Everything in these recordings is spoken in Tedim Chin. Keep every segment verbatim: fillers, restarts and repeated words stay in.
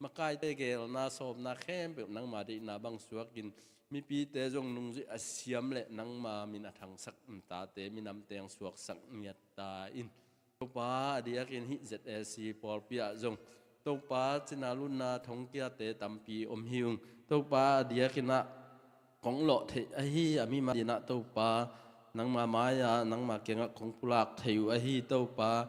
makaite geelna sawmna khempeuh nangma deihna bang suakin, mipite zong nungzuih a siam le nangma min a thangsak na tate minamte hong suaksak ngiat ta in. Topa, a diakin hih Z A C pawlpi ah zong Topa, cina lutna thongkiate tampi om hi ung. Topa, a diakin ah kong lawh theih ahi a mimal dinah Topa, nangma mai-ah nangma kiangah kong pulak thei uh ahi Topa.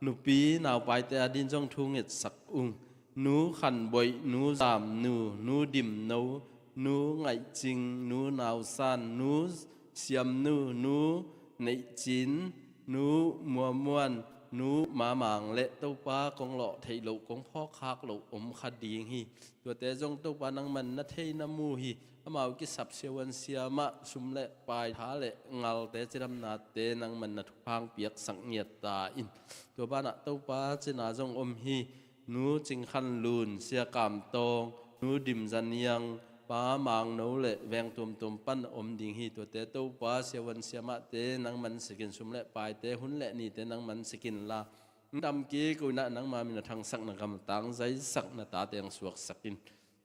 Nupi naupaite a din zong thu ngetsak ung. Nu Khanboih, Nu Zamnu, Nu Dimno, Nu Ngaihcing, Nu Nausan, Nu Siamnu, Nu Neihcin, Nu Muamuan, Nu Mamang le Topa, kong lawh theih loh, kong phawkkhak loh om kha ding hi. Tuate zong Topa nangman na thei na mu hi. Amau kisap siavuan siamah sum le pai, tha le ngalte, cidamnate nangman na thupha hong piaksak ngiat ta in. Tua banah Topa, cina zong om hi. Nu Cing Khan Lun, Sia Kam Tawng, Nu Dim Za Niang, Pa Mang No le veng tuamtuam pan om ding hi. Tuate Topa, siavuan siamahte nangman sikin, sum le paite, hun le nite nangman sikin la, hong dam kik uh inah nangma min a thangsak na gamtang zaisak na tate hong suaksak in.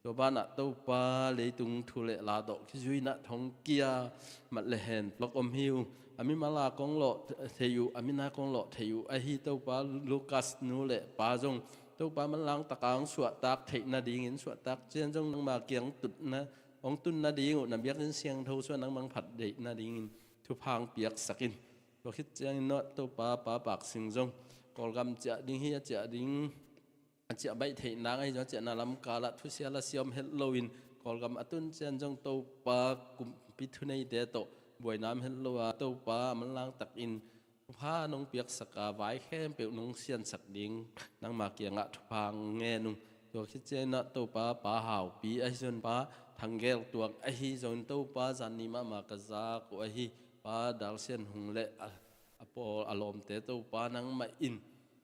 Tua banah Topa, leitung thu le la tawh kizuinah thongkia mat le hen lok om hi uh. A mimal a kong lawh thei uh, a mina kong lawh thei uh ahi Topa, Lucas nu le pa zong Topa, manlang taka hong suahtak theih nadingin, suahtak ciang zong nangma kiang tutna hong tun nading uh, na biakinn siangtho sungah nangmah hong phat theih nadingin thupha hong piaksak in. Tua khit ciangin Topa, Pa Pak Sing zong Kawlgam ciah ding hi, a ciah ding a ciah baih theih nang ahi zong, a ciahna lamkalah thusia lasia om het loin Kawlgam a tun ciang zong Topa, kumpi thuneite tawh buaina om het lo a, Topa, a manlang takin thupha nong piaksak a, vai khempeuh nong siansak ding nangma kiangah thupha ngen ung. Tua khit ciangin Topa, Pa Haupi ahi zong, Pa Thang Gel Tuang ahi zong, Topa, zan ni mahmah ka zak uh ahi Pa Dal Sian Hung le a, a pawl a lawmte, Topa, nangmah in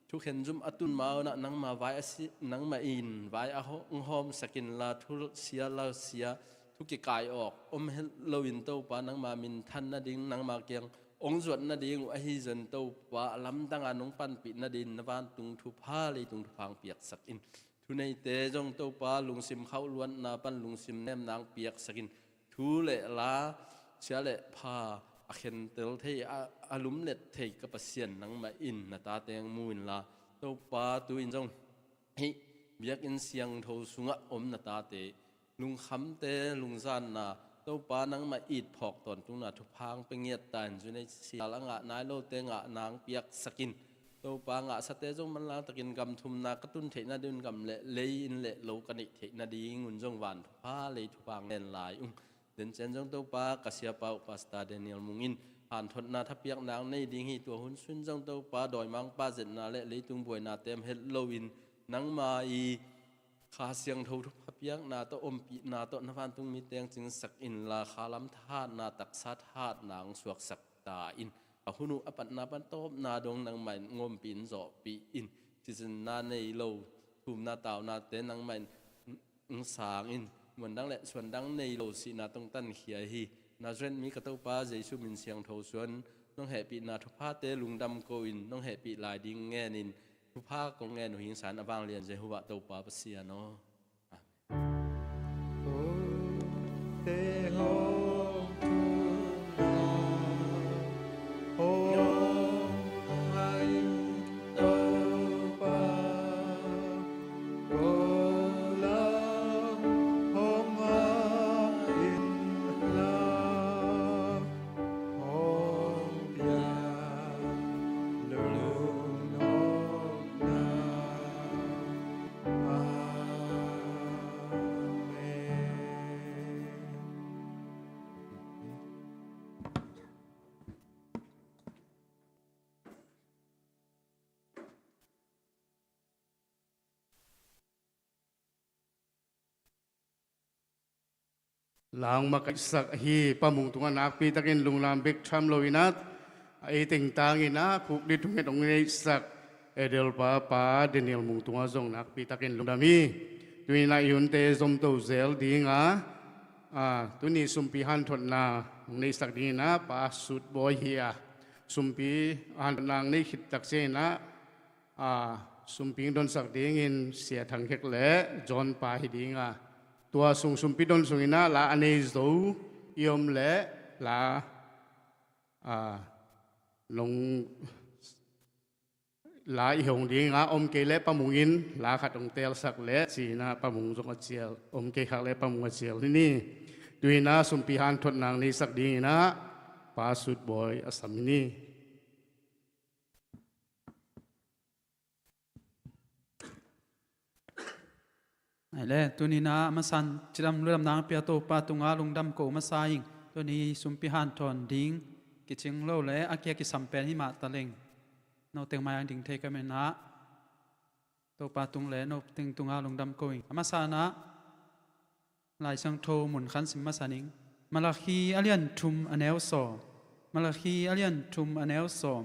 thukhen zum a tun ma unah nangma vai a si, nangmah in vai a hong hawmsak inla, thusia lasia, thu kikai awk om het loin Topa, nangma minthan nading, nangma kiang hong zuat nading uh ahi zong Topa, a lamdang a nong panpih nading na vantung thupha, leitung thupha hong piaksak in. Thuneite zong Topa, lungsim khauhluatna pan lungsim nemna hong piaksak in. Thu le la, sia le pha a khentel thei, a, a lumlet thei ka Pasian, nangmah in na tate hong mu inla, Topa, tu-in zong hih biakinn siangtho sungah om na tate lungkhamte lungzanna, Topa, nangmah it phawk tawntungna thupha hong pia ngiat ta in. Zunei sial a ngah nai lote ngahna hong piaksak in. Topa, ngahsate zong manlang takin gam thumna ka tun theih nading, gam le lei, inn le lo ka neih theih nadingun zong van thupha, lei thupha ngen lai ung. Den ciang zong Topa, ka siapa uh Pastor Daniel Mung in hanthotna thapiakna hong nei ding hi. Tua hun sung zong Topa, dawimangpa zetna le leitung buainate om het loin, nangma i Kha Siangtho thupha piakna tawh, ompihna tawh na vantung mite hong cingsak inla, kha lam thahatna, taksa thahatna hong suaksak ta in. A hun uh a patna pan tawpna dong nangmah in hong ompih in, zawhpih in. Cizinna nei lo, thumna taunate nangmah in hong sang in. Muandang le suandang nei lo, sihna tawh hong tankhia hi. Nazareth mi ka Topa Jesu min siangtho suang, nong hehpihna thuphate lungdam ko-in, nong hehpih lai ding ngenin thupha kong ngen uh hi ing. San a vanglian Jehovah Topa Pasian aw. Lang makaihsak hi. Pa Mung tungah nakpitakin lunglam bek tham loinah, a ei tengtangin a khukdit thunget hong neihsak Edelpa Pa Daniel Mung tungah zong nakpitakin lungdam hi. Tuinah i hunte zomto zel dinga, a, tuni sumpi hanthotna hong neihsak dinginah Pa Sut Bawi hi a, sumpi hanthotna hong neih khit tak cianginah, a, sumpi hong donsak dingin Sia Thang Khek le John pa hi ding a, tua sung sumpi don sungin ah la a nei zo i om leh la, a, nong la i hong ding a, om kei leh Pa Mung in la khat hong teelsak leh ci-in ah Pa Mung zong a cial, om kei khak leh Pa Mung a cial hi ni. Tu-in ah sumpi hanthotna hong neisak dingin ah Pa Sut Bawi a sam hi ni. Ai le, tuni-in ah a masa-in cidam ludam nang pia Topa tungah lungdam ko masa ing. Tuni sumpi hanthawn ding kicing lo leh a kia kisam pen hi mah taleng, no teng mai-ah ding thei ka hi in ah Topa tung le no teng tungah lungdam ko ing. A masa-in ah Lai Siangtho mun khat sim masa ning. Malakhi a lian thum a neu sawm. Malakhi a lian thum a neu sawm.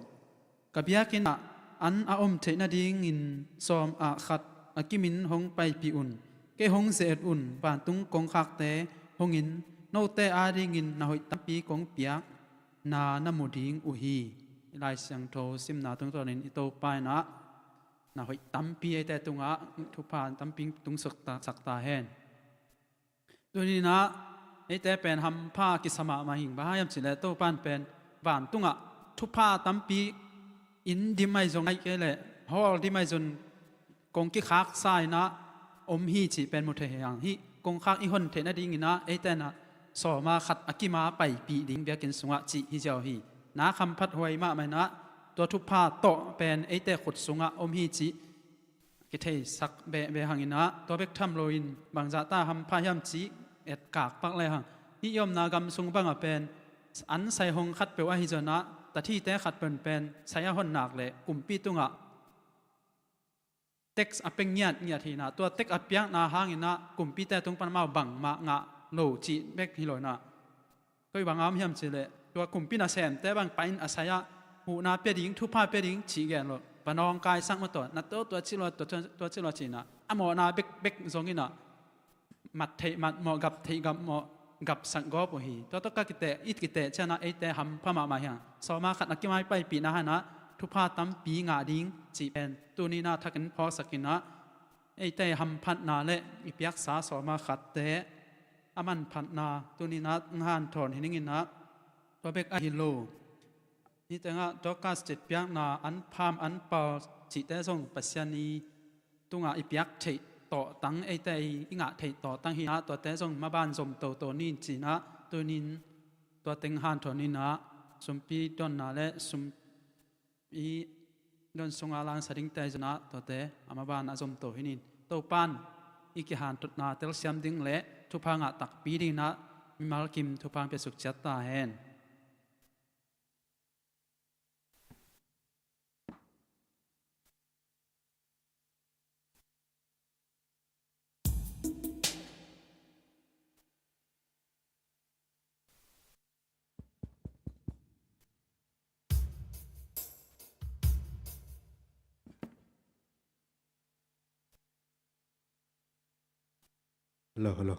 Ka biakinn ah an a om theih nadingin sawm ah khat a kimin hong paipih un. Kei hong ze-et un, vantung kongkhakte hong in, note adingin na hoih tampi kong piak na na mu ding uh hi. I Lai Siangtho simna tungtawnin i Topa in ah na hoih tampi eite tungah thupha tampi tungsak ta, sak ta hen. Tuni-in ah eite pen hampha kisa mahmah ing. Bang hang hiam cih leh Topa in pen vantungah thupha tampi in dim ahi zong, ahih kei leh hall dim ahi zong kong kikhaksa in ah om hi cih pen mu thei hi hang. Hih kongkhak i hon theih nadingin ah eite in ah sawm ah khat a kim a paipih ding biakinn sungah cih hi ziau hi. Na hamphat huai mahmah in ah tua thupha tawh pen eite khut sungah om hi cih kitheisak behbeh hangin ah, tua bek tham loin bangzahta hampha hiam cih etkak pak lehang, hih i omna gam sung bangah pen an sai hong khatpeuh ahi zongin ah, tathite khatpeuh in pen sai a hon nak leh kumpi tungah tax a pia ngiatngiat hi in ah, tua tax a piakna hangin ah kumpite tung pan amau bangmah ngah lo cih bek hi lo in ah, koi bang a om hiam cih leh tua kumpi nasemte bang pai in a sai ah huhna pia ding, thupha pia ding cih gen lo. Va nawngkaisak maw, tua na tua, tua ci lo, tua, tua, tua ci lo ci in ah, a mawhna bekbek zong in ah, mat theih mat mawh, gap theih gap mawh, gapsak gawp uh hi. Tua tawh ka kiteh, i kiteh ciangin ah eite hampha mahmah hi hang. Sawm ah khat a kim a i paipihna hangin ah thupha tampi ngah ding cih pen tuni-in ah thakin phawksak in ah, eite hamphatna le i piaksa sawm ah khatte a manphatna tuni-in ah hanthawn hi ning in ah, tua bek ahi lo, hih tengah Dorcas citpiakna, an pham an pal cihte zong Pasian i tungah i piak theih tawhtang, eite i, i ngah theih tawhtang hi in ah, tuate zong maban zom toto ni in ci-in ah, tuni-in tua teng hanthawn in ah, sumpi donna le sum i don sunga langsa dingte zong ah, tuate a maban a zomto hi ning. Topa'n i kihanthotna telsiam ding le thupha ngah takpi dingin ah mimal kim thupha hong piaksuk ciat ta hen. Hello, hello.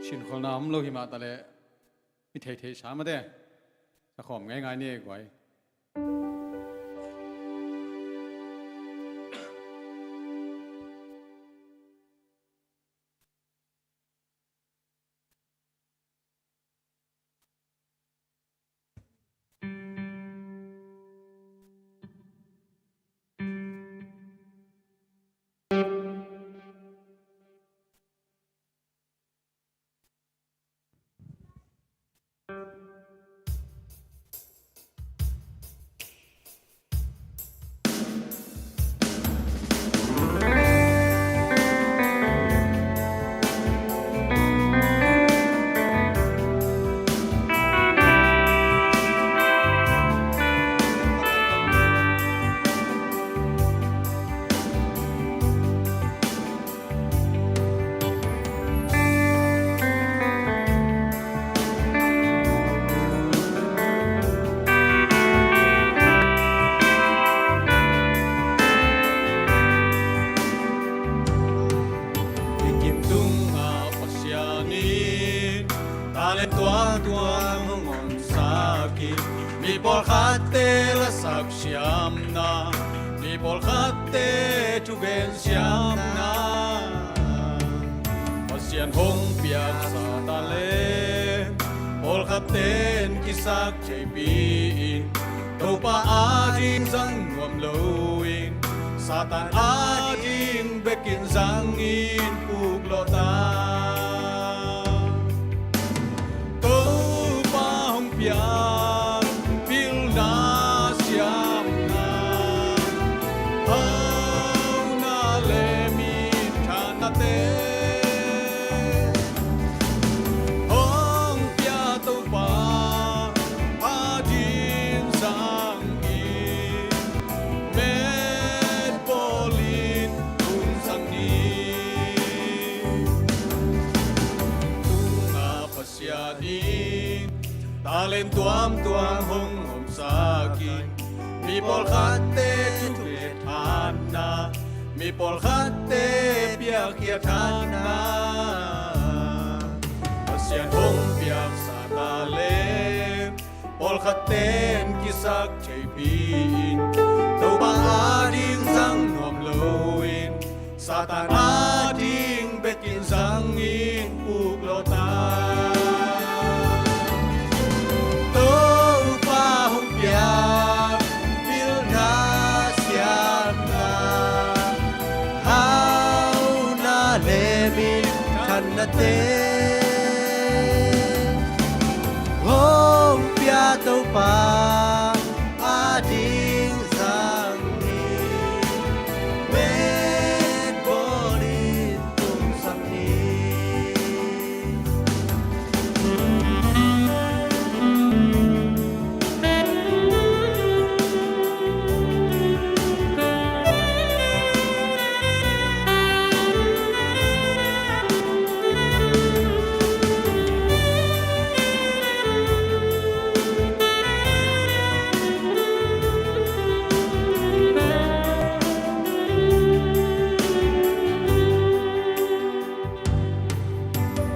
Sinkholhna om lo hi mah taleh, mi theithei sa mate, sakhawm ngeingai ni guai. Talent tuamtuam hong omsak in, mi pawlkhatte lasak siamna, mi pawlkhatte thugen siamna. Pasian hong piaksa talent pawlkhatte in kisak theipi in, Topa ading zang nuam loin, Satan ading bekin zangin puklawh ta. Topa hong piak pilna siamna, hauna le minthanna te hong pia Topa ading zangin, met bawlin hong zang ni. Tungah Pasian in talent tuamtuam hong omsak in, mi pawlkhatte thupha thanna, mi pawlkhatte piakhia thanna. Pasian hong piaksa talent pawlkhatte in kisak theipi in, Topa ading zang nuam loin, Satan ading bekin zangin puklawh ta. Topa hong piak pilna siamna, hauna le minthanna te hong pia Topa ading zang ni, met bawlin hong zang ni.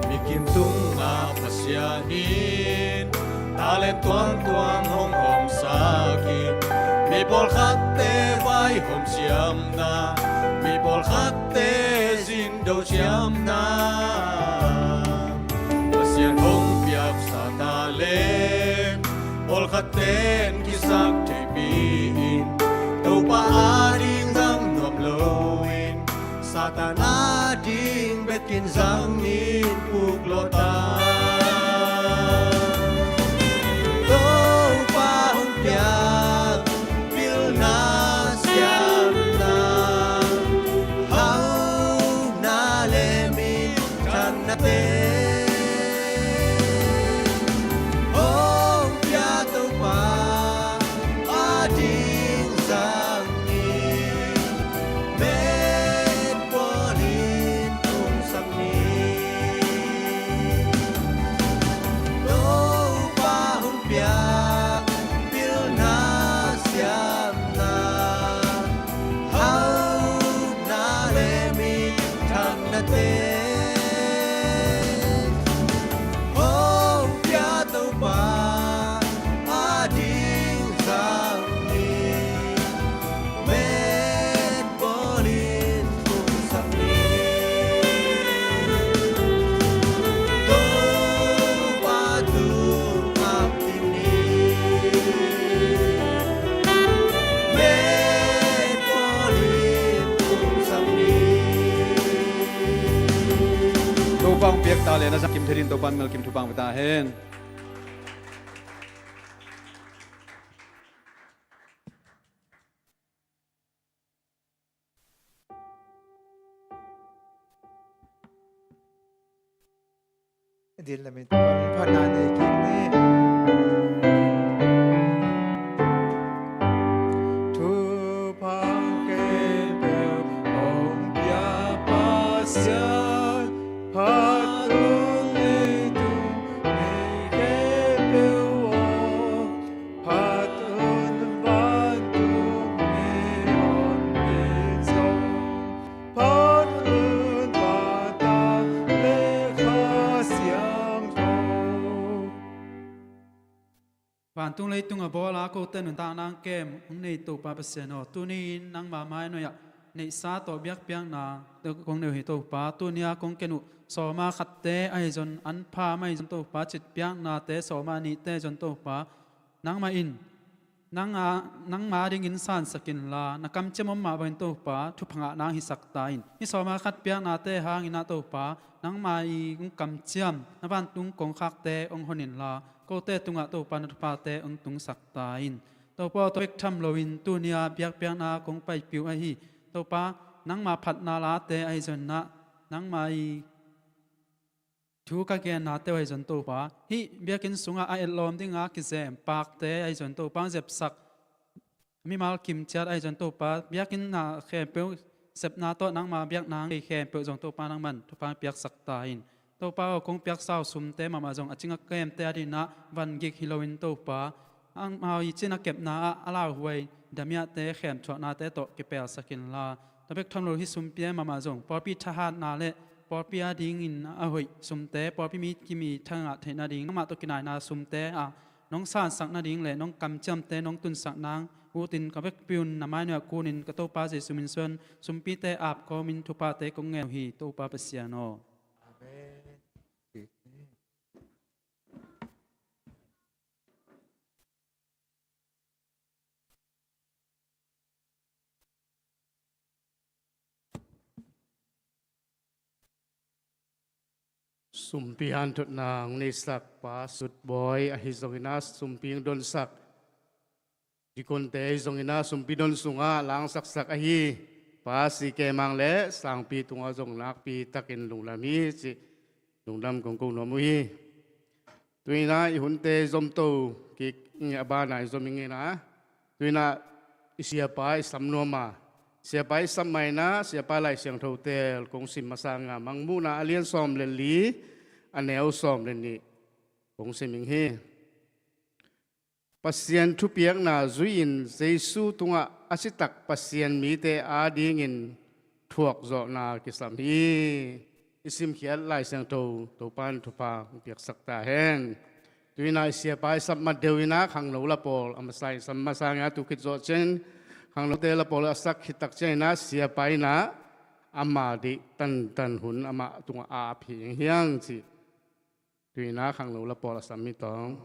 Mi kim tungah Pasian in talent tuamtuam hong omsak in, mi pawlkhatte vaihawm siamna, mi pawlkhatte zin do siamna. Pasian hong piaksa talent pawlkhatte in kisak theipi in, Topa ading zang nuam loin, Satan ading bekin zangin puklawh ta. Topa hong piak pilna siamna, hauna le minthanna te hong pia Topa ading zang ni, met bawlin hong zang ni. Topa hong piak pilna siamna, hauna le minthanna te hong pia Topa ading zang ni, met bawlin hong zang ni. Topa tung a kim ni, met bawlin hong zang ni. Topa hong piak talent a zang kim thei dingin Topa in mimal kim thupha hong pia ta hen. Din lamin Topa min phatna nei kik ni. Thupha khempeuh hong pia Pasian, phat hun leitung mi khempeuh aw, phat hun vantung mi hon in zong, phat hun pata le Kha Siangtho Vantung leitung a bawl a kote nuntakna hong kem hong nei Topa Pasian aw, tuni-in nangma mainoi ah neihsa tawh biakpiakna kong nei uh hi Topa. Tuni-a kong ken uh sawma khatte ahi zong, an pha mah ahi zong Topa, citpiaknate sawma nihte zong Topa, nangmah in nang a, nangma dingin sansak inla, na kamciam om mah bangin Topa, thupha ngah nang hisak ta in. Hih sawma khat piaknate hangin ah Topa, nangma i hong kamciam na vantung kongkhakte hong hon inla, kote tungah Topa na thuphate hong tungsak ta in. Topa aw, tua bek tham loin tuni-a biakpiakna kong paipih uh ahi Topa, nangma phatna late ahi zong ah, nangma i thu ka gennate uh ahi zong Topa, hih biakinn sungah a etlawm dinga kizem pakte ahi zong Topa, hong zepsak mimal kimciat ahi zong Topa, biakinn a khempeuh sepna tawh nangma biakna hong nei khempeuh zong Topa nangman thupha piaksak ta in. Topa aw, kong piaksa uh sumte mahmah zong a cing a kemte adingin ah vangik hi loin Topa, amau i cin a kepna ah a lauhuai damiahte khemthuaknate tawh kipelsak inla, tua bek tham lo hih sumpi mahmah zong pawlpi thahatna le pawlpi adingin a hoih sumte, pawlpi mi kimi thangah theih nading, nangmah tawh kinaina sumte ah nong sansak nading le nong kamciamte nong tunsak nang utin ka vekpi un na mainoi ah kunin ka Topa Jesu min suan sumpite ap kawmin thuphate kong ngen uh hi Topa Pasian aw. Amen. Sumpi hanthotna hong neisak Pa Sut Bawi ahi zongin ah sumpi hong donsak dikonte ahi zongin ah sumpi don sungah langsaksak ahi Pa Si Ke Mang le sangpi tungah zong nakpi takin lungdam hi cih lungdam kong ko nuam uh hi. Tuinah i hunte zomto kik a bana i zom i nginah tuinah i siapa i sam nuam a, siapa i sam mainah siapa Lai Siangtho tel kong sim masa nga Mangmuhna a lian sawm le li a neu sawm le nih kong sim ing hi. Pasian thupiakna zui-in Jesu tungah a sitak Pasian mite adingin thuakzawhna kisam hi. I simkhiat Lai Siangtho Topa in thupha hong piaksak ta hen. Tuinah i siapa i sap mat deuh inah khangno lapawl a masa in sam masa nga tu khit zawh ciangin khangnote lapawl a sak khit tak cianginah siapa inah ama deih tantan hun amah tungah a ap hi hiang cih. Tuinah khangno lapawl a sam mi tawng.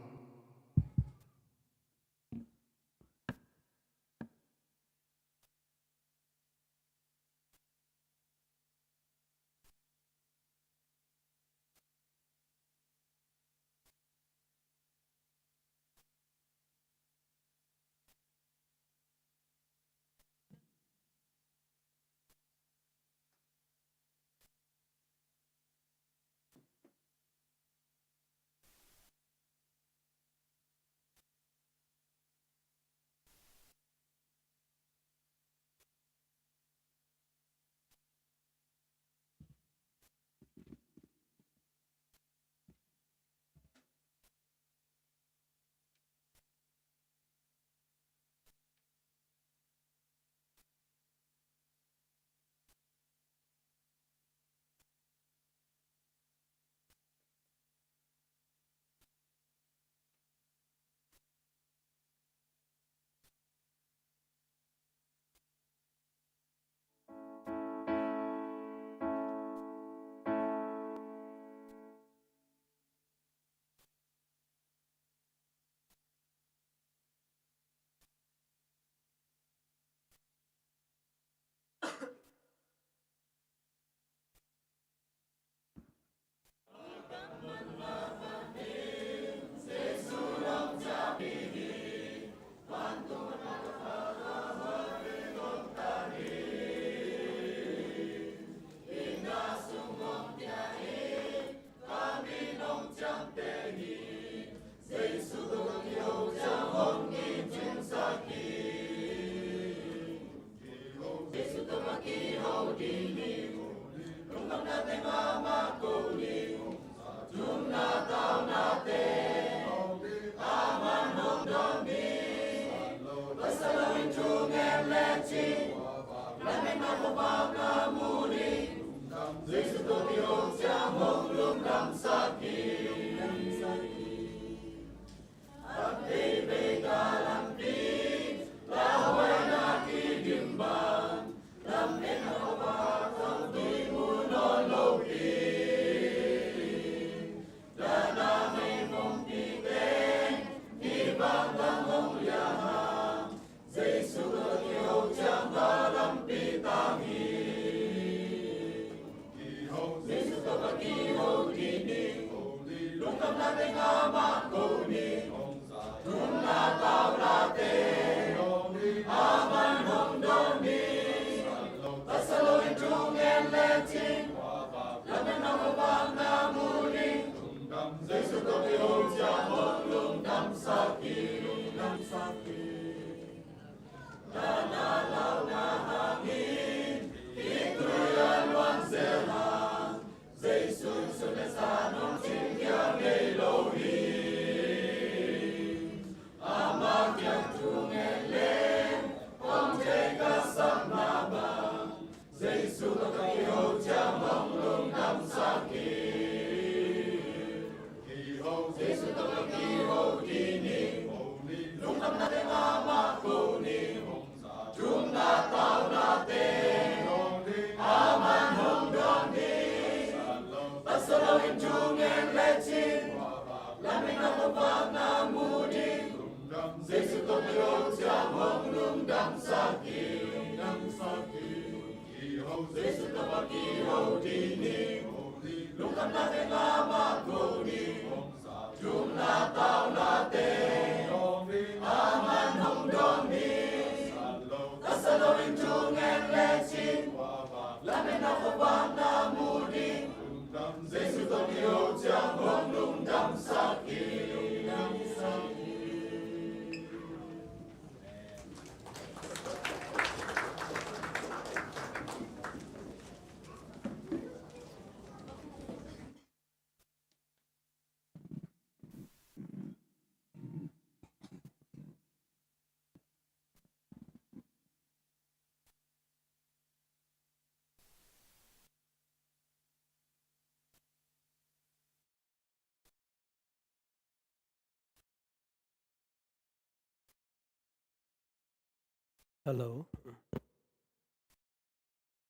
Hello.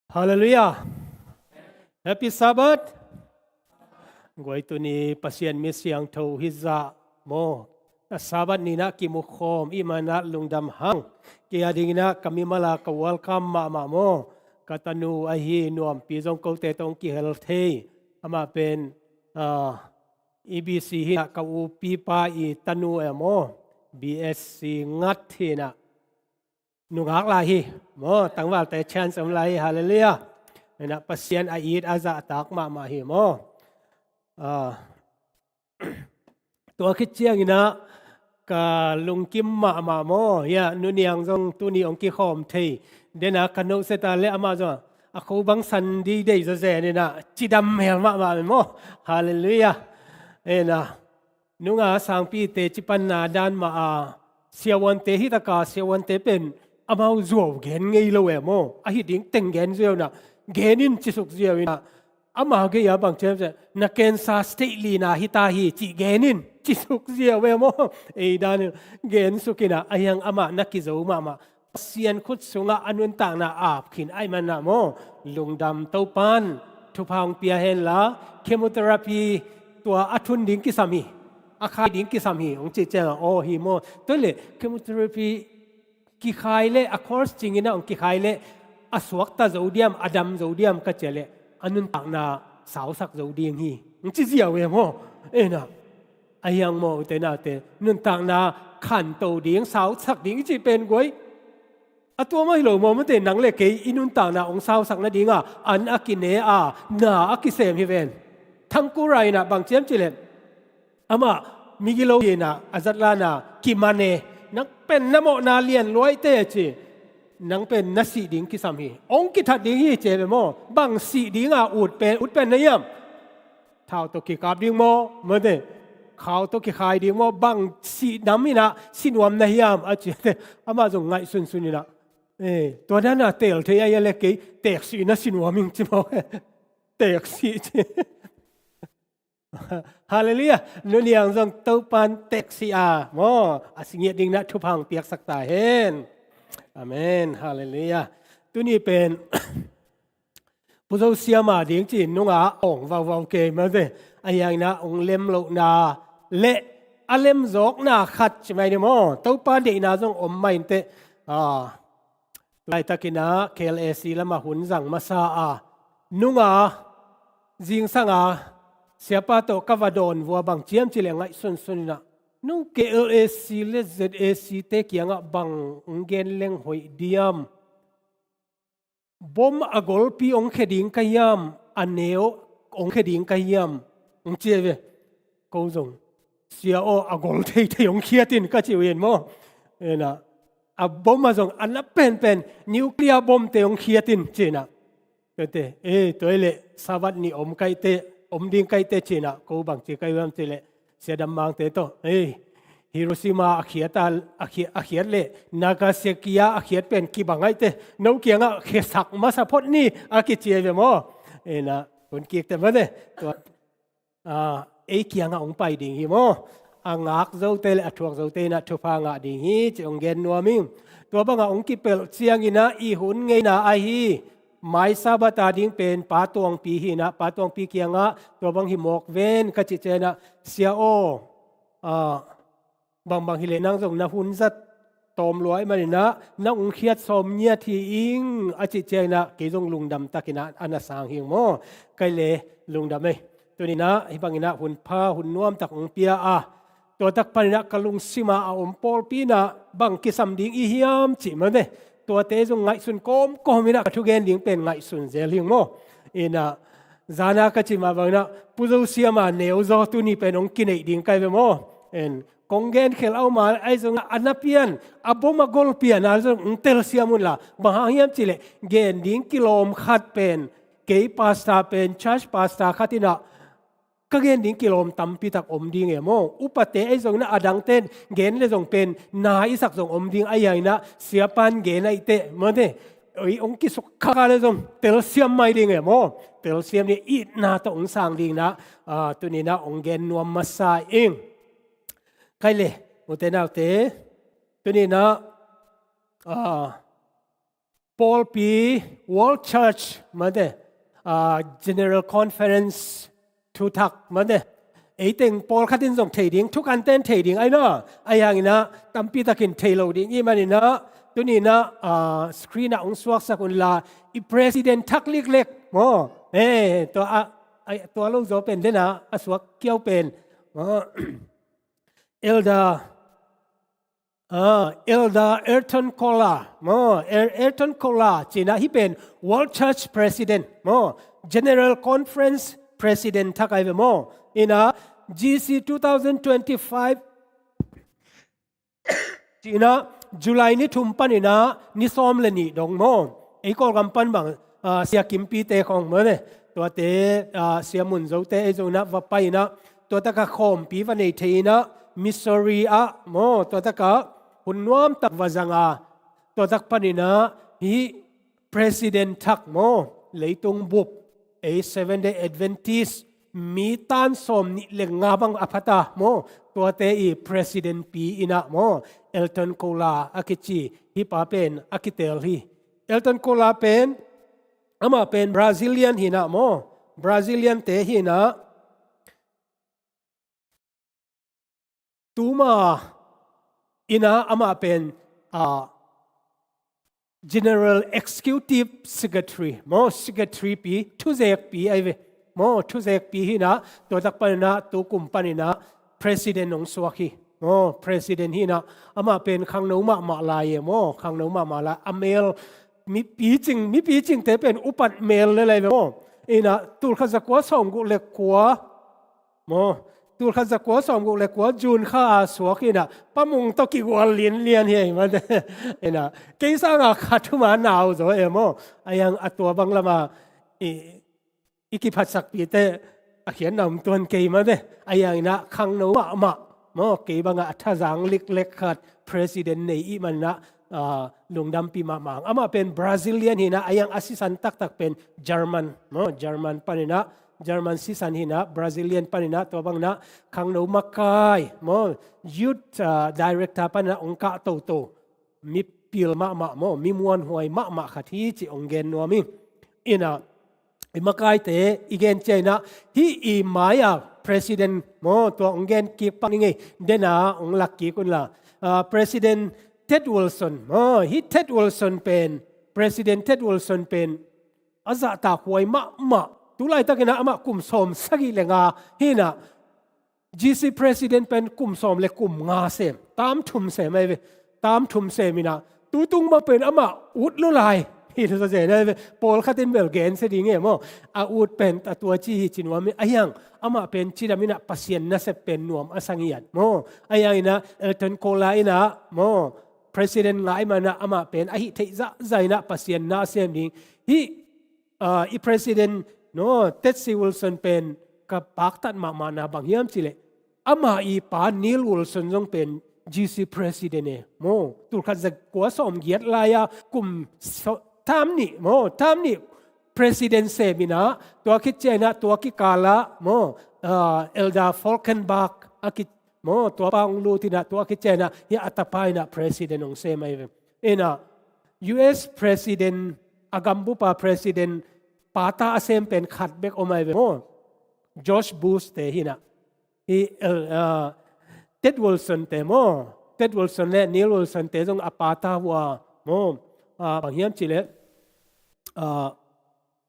Hallelujah. Happy Sabbath. Guai, tuni Pasian mi siangtho hi zah maw, a Sabbath ni-in ah kimu khawm i hih manin ah lungdam hang. Kei a dingin ah ka mimal a ka welcome mahmah maw, ka tanu ahi Nuampi zong kote tawh hong kihel thei. Amah pen, ah, E B C hi-in ah, ka upipa i tanu e maw, B S C ngat hi-in ah, nungak lai hi maw, tangvalte chance om lai hi. Hallelujah. Hi-in ah Pasian a it a zahtak mahmah hi maw. Ah, tua khit ciangin ah ka lungkim mahmah maw. Hi-a Nu Niang zong tuni hong kikhawm thei den a, ka note set a leh amah zong a kho bang san ding deih zawzen in ah, cidam hel mahmah maw. Hallelujah. Hi-in ah nunga sangpite cipanna dan mah a, siavuante hi taka, siavuante pen amau zuau gen ngei lo e maw. A hi ding teng gen ziau in ah, gen in ci suk ziau in ah, ama gei-a bang ci hiam cih leh, na cancer stage lina hi ta hi cih gen in ci suk ziau e maw. Ei dan in gen suk in ah, ahi hang amah na kizo mahmah. Pasian khut sungah a nuntakna ap khin ahih manin ah maw, lungdam. Topa'n thupha hong pia hen la, chemotherapy tua a thun ding kisam hi, a khai ding kisam hi, hong cih ciangin ah, aw hi maw. Tua leh chemotherapy kikhai leh, a course cingin ah hong kikhai leh, a suakta zo diam, a dam zo diam ka cih leh, a nuntakna sausak zo ding hi, hong ci ziau e maw. Hi-in ah, ahi hang maw, ute naute, nuntakna khanto ding, sausak ding i cih pen guai, a tua mah hi lo maw, mate, nang leh kei i nuntakna hong sausak nadinga an a kine a, na a kisem hi ven. Thangkura in ah bang ci hiam cih leh, amah migilo hi-in ah, a zatlan ah, kiman e, nang pen na mawhna lian luaite ci. Nang pen na sih ding kisam hi, hong kithat ding hi ci e maw. Bang sih dinga ut pen, ut pen na hiam? Thau tawh kikap ding maw, mate, khau tawh kikhai ding maw, bang sih nam in ah si nuam na hiam a ci. Amah zong ngaihsunsun in ah, eh, tua dan a teel thei a hia leh kei teeksi na si nuam ing ci maw. Teeksi ci. Hallelujah. Nu Niang zong Topa'n teeksi a maw, a si ngiat dingin ah thupha hong piaksak ta hen. Amen. Hallelujah. Tuni pen Pu Zo Siam a ding ci-in nunga awng vauvau kei mah ve. Ahi hangin ah hong lem lohna leh a lemzawkna khat ci mai ni maw. Topa deihna zong om mah inteh. Ah, laitakin ah K L A C lamah hun zang masa a, nunga Zingsanga siapa tawh ka va dawn vua bang ciam cileh ngaihsunsun inah, nong K L A C le Z A C te kiangah bang hong gen leng hoih diam? Bom a golpi hong khia ding ka hiam, a neu hong khia ding ka hiam? Hong ci ve. Ko zong, sia aw, a gol theithei hong khiat in, ka ci uh in maw. Inah, a bom a zong a na penpen nuclear bomte hong khiat in ci inah. Tuate, eh, tua hileh Sabbath ni om kaite, om ding kaite ci inah, ko bang ci ka hiam cileh, sia Dam Mangte tawh, eh, Hiroshima a khiat a, a khiat, a khiat le Nagasaki a a khiat pen kibang aite, no kiangah khiasak masa phot ni, a kici ve maw. Inah, hun kikte mate. Tua, ah, ei kiangah hong pai ding hi maw. A ngak zote le a thuak zote inah thupha ngah ding hi ci hong gen nuam ing. Tua bangah hong kipelh cianginah i hun ngeina ahi, mai Sabbath a ding pen Pa Tuangpi hi inah, Pa Tuangpi kiangah tua bang hi mawk ven ka cih cianginah, sia aw, ah, bangbang hileh nang zong na hun zat tawm lua ahih maninah, nang hong khiat sawm ngiat hi ing, a cih cianginah kei zong lungdam takinah a na sang hi ing maw. Kei le lungdam ei. Tuninah hih banginah hun pha, hun nuamtak hong pia a, tuatak paninah ka lungsima a om pawlpi inah bang kisam ding i hiam cih mate, tuate zong ngaihsun kawmkawm inah ka thugen ding pen ngaihsun zel hi ing maw. Inah, zana ka cih mah banginah Pu Zo Siama neu zaw tuni pen hong kineih ding kai ve maw. En, kong gen khel a om a, ahi zongah a na pian, a bom a gol pian a zong hong telsiam unla. Bang hang hiam cileh, gen ding kilawm khat pen, kei pastor pen, church pastor khat inah, ka gen ding kilawm tampitak om ding e maw. Upate ahi zongin a dangten gen le zong pen na i sak zong om ding ahi hanginah, siapan gen ahih teh mate, oi, hong kisukkhak a le zong telsiam mai ding e maw. Telsiam ding itna tawh hong sang dinginah, ah, tuninah hong gen nuam masa ing. Kei le, ute naute, tuninah, ah, pawlpi, World Church mate, ah, General Conference thuthak mate, eiteng pawlkhat in zong thei ding, thukanten thei ding ahi na, ahi hanginah tampitakin thei lo ding i maninah, tuninah, ah, screen ah hong suaksak unla, i president thak liklek maw. Eh, tua a, a, tua lo zaw pen dena a suak kiau pen maw. Elder, ah, Elder Elton Kola maw. El-, Elton Kola cinah hih pen World Church President maw, General Conference President thak ahi ve maw. Inah, G C two thousand twenty-five cinah July ni thum paninah ni sawm le nih dong maw. Ei Kawlgam pan bang, ah, Sia Kimpite khong mate, tuate, ah, Sia Mun Zote ei zonginah va pai inah, tuataka khawmpi va nei thei inah, Missouri ah maw, tuataka hun nuamtak va zanga, tuatak paninah hih president thak maw, leitung bup, ei Seventh Day Adventist mi tan sawm nih le nga bang a phata maw, tuate i president pi inah maw, Elton Kola a kici hih pa pen a kitel hi. Elton Kola pen, amah pen Brazilian hinah maw, Brazilian te hinah, tuma inah amah pen, ah, General Executive Secretary maw, Secretary pi, thuzekpi ahi ve maw, thuzekpi hinah, tuatak paninah tukum paninah president hong suak hi maw. President hinah, amah pen khangno mahmah lai e maw, khangno mahmah lai. A mel, mi picing, mi picingte pen upat mel le lai ve maw. Inah, tulkhat zakua sawmguk le kua maw, tulkhat zakua sawmguk le kua June kha a suak inah, Pa Mung tawh kigual lianlian hi ei mate. Inah, kei sanga khat thuma nau zaw e maw. Ahi hang a tua bang lama i, i kiphatsakpite a khiatna om tuan kei mate. Ahi hanginah khangno mahmah maw, kei bangah a thazang liklek khat president nei i maninah, ah, lungdampi mahmah. Amah pen Brazilian hinah, ahi hang a sisan taktak pen German maw, German paninah, German sisan hinah, Brazilian paninah, tua banginah khangno makai maw, youth, ah, director paninah hong kah toto, mipil mahmah maw, mi muanhuai mahmah khat hi cih hong gen nuam hi. Inah, i makaite i gen cianginah, hih i mai-a president maw, tua hong gen kik pak ning ei, dena hong lak kik unla. Ah, President Ted Wilson maw, hih Ted Wilson pen, President Ted Wilson pen a zahtak huai mahmah Tu laitakin ah amah kum sawm sagih le nga hi-in ah, G C president pen kum sawm le kum nga sem, tam thum sem ahi ve. Tam thum sem in ah, tutung bang pen amah ut lua lai hi zazen ahi ve. Pawlkhat in bel gensia ding e maw, a ut pen a tua ci hi ci nuam hi. Ahi hang amah pen cidam in ah Pasian nasep pen nuam a sa ngiat maw. Ahi hangin ah Elton Kola in ah maw, president ngah ahih manin ah amah pen a hih theih zahzah in ah Pasian na a sem ding. Hih, ah, i president, no, Ted C. Wilson pen ka paktat mahmahna bang hiam cih leh, ama i pa Neil Wilson zong pen G C president e maw. Tulkhat zakua sawm giat lai-a kum so-, tam nih maw, tam nih president sem in ah, tua khit ciangin ah tua kikal ah maw, ah, Elder Falkenberg a ki maw, tua pa hong lut in ah, tua khit ciangin ah hih a tapa in ah president hong sem ahi ve. In ah U S president, a gambupa president pata a sem pen khat bek om ahi ve maw. George Bush te hi-in ah, hih, ah, Ted Wilson te maw, Ted Wilson le Neil Wilson te zong a pata uh a maw, ah, bang hiam cih leh, ah,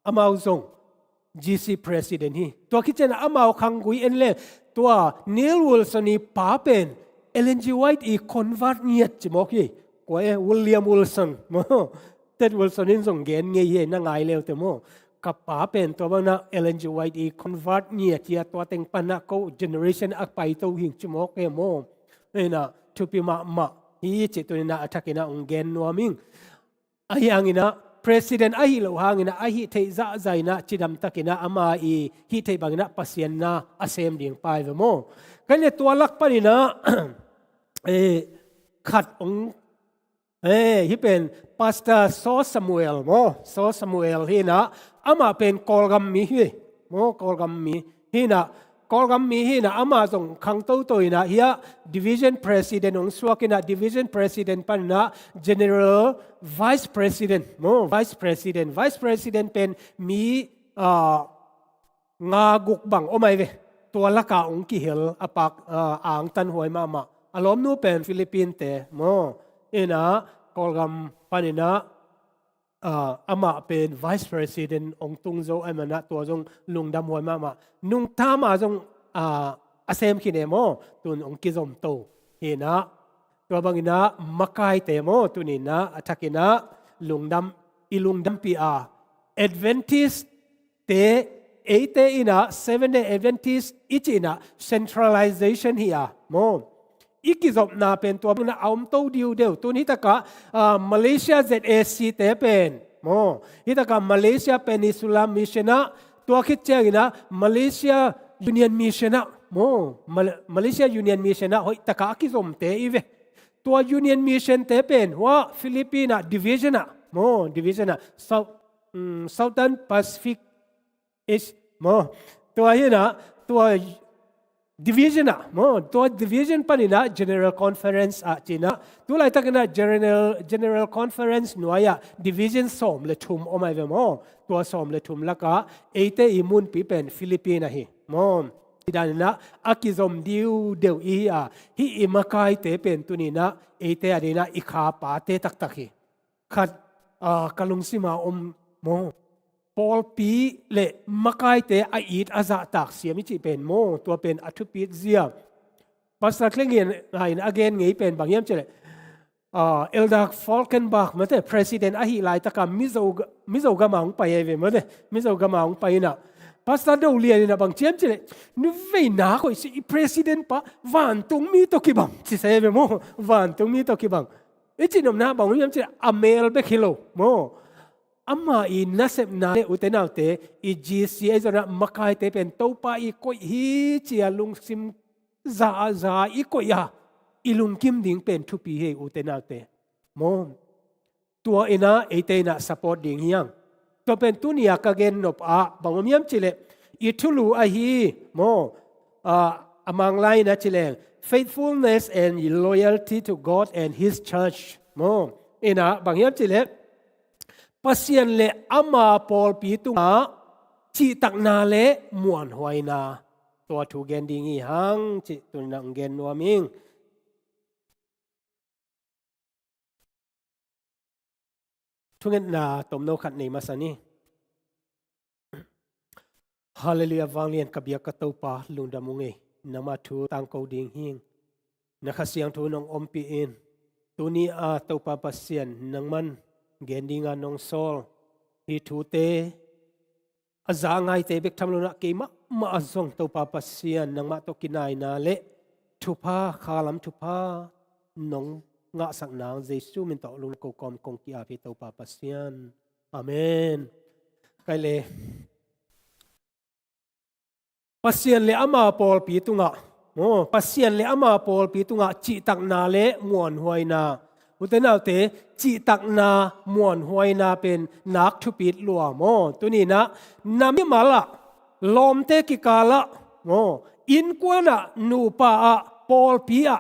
amau zong G C president hi. Tua khit ciangin ah amau khanggui en leng, tua Neil Wilson i pa pen Ellen G. White i convert ngiat ci mawk hi. Kua e, William Wilson maw. Ted Wilson in zong gen ngei hi, na ngai le uh teh maw. Ka pa pen tua bang in ah Ellen G. White i convert ngiat hi a, tua teng pan ah ko generation a paito hi ci mawk e maw. In ah thupi mahmah hi cih tuni-in ah a thakin ah hong gen nuam ing. Ahi hangin ah president ahi loh hangin ah a hih theih zahzah in ah cidam takin ah ama i hih theih bangin ah Pasian na a sem ding pa ahi ve maw. Kan le tua lak panin ah, eh, khat hong, eh, hih pen Pastor Saw Samuel maw. Saw Samuel hi-in ah, amah pen Kawlgam mi hi maw, Kawlgam mi hi-in ah, Kawlgam mi hi-in ah, amah zong khang toto in ah, hih ah division president hong suak in ah, division president panin ah general vice president maw, vice president, vice president pen mi, ah, nga guk bang om ahi ve. Tua lakah hong kihel a pak, ah, angtanhuai mahmah. A lawmnu pen Philippine te maw. In ah Kawlgam panin ah, ah, amah pen vice president hong tung zo ahih manin ah tua zong lungdamhuai mahmah. Nungta mah zong, ah, a sem khin e maw, tun hong kizom to hi-in ah. Tua bangin ah makaite maw, tuni-in ah a thakin ah lungdam, i lungdampih a, Adventist te, eite in ah Seventh Day Adventist i cih in ah centralization hi a maw. I kizopna pen tua bangin ah a om to diudeu. Tun hih takah, ah, Malaysia Z A C te pen maw, hih takah Malaysia Peninsula Mission ah, tua khit ciangin ah Malaysia Union Mission ah maw, Mal-, Malaysia Union Mission ah hoih takah a kizomte i ve. Tua Union Mission te pen hua Philippine ah division ah maw, division ah South, mm, Southern Pacific East maw. Tua hi-in ah, tua division ah maw, tua division panin ah General Conference ah ci-in ah, tu laitakin ah General, General Conference nuai-ah division sawm le thum om ahi ve maw. Tua sawm le thum lakah eite i munpi pen Philippine ahi maw. Hih danin ah a kizom diudeu i hi a, hih i makaite pen tuni-in ah eite adingin ah i kha pate taktak hi. Khat, ah, ka lungsim a om maw, pawlpi le makaite a it a zahtak siam i cih pen maw, tua pen a thupit zia. Pastor Thleng Ngen in a gen ngei pen bang hiam cih leh, ah, Elder Falkenberg mate, president ahih laitakah Mizo, Mizo gam ah hong pai ahi ve mate, Mizo gam ah hong pai in ah, Pastor Do Lian in ah bang ci hiam cih leh, "Nu vei nak hoih si, i president pa vantungmi tawh kibang," ci sa ahi ve maw, "vantungmi tawh kibang." I cih nopna bang hiam cih leh, a mel bek hi lo maw. Ama i nasepna le, ute naute, i G C ahi zongin ah makaite pen Topa i koih hi ci-a lungsim za, za i koih a, i lungkim ding pen thupi hi, ute naute maw. Tua in ah eite in ah support ding hi hang. Tua pen tuni-a ka gen nop ah bang om hiam cih leh, i thulu ahi maw, ah, a Manglai in ah ci leng, "Faithfulness and loyalty to God and His church" maw. In ah bang hiam cih leh, Pasian le ama pawlpi tungah cihtakna le muanhuaina, tua thu gen ding hi hang cih tuni-in ah hong gen nuam ing. Thungetna tomno khat nei masa ni. Halleluiah, vanglian ka biak ka Topa, lungdam ung ei. Nangmah thu tangko ding hing. Na Kha Siangtho nong ompih in. Tuni a Topa Pasian nangman gen dinga nong sawl hih thute a za ngaite bek tham lo-in ah, keimah mah a zong Topa Pasian nangmah tawh kinaina le thupha, khalam thupha nong ngahsak nang Jesu min tawh lungko kawm kong ki-ap hi Topa Pasian. Amen. Kai le. Pasian le ama pawlpi tungah, maw, Pasian le ama pawlpi tungah cihtakna le muanhuaina. Ute naute, cihtakna, muanhuaina pen nak thupit lua maw. Tuni-in ah, na mimal ah, lawmte kikal ah, maw, innkuan ah, nupa ah, pawlpi ah,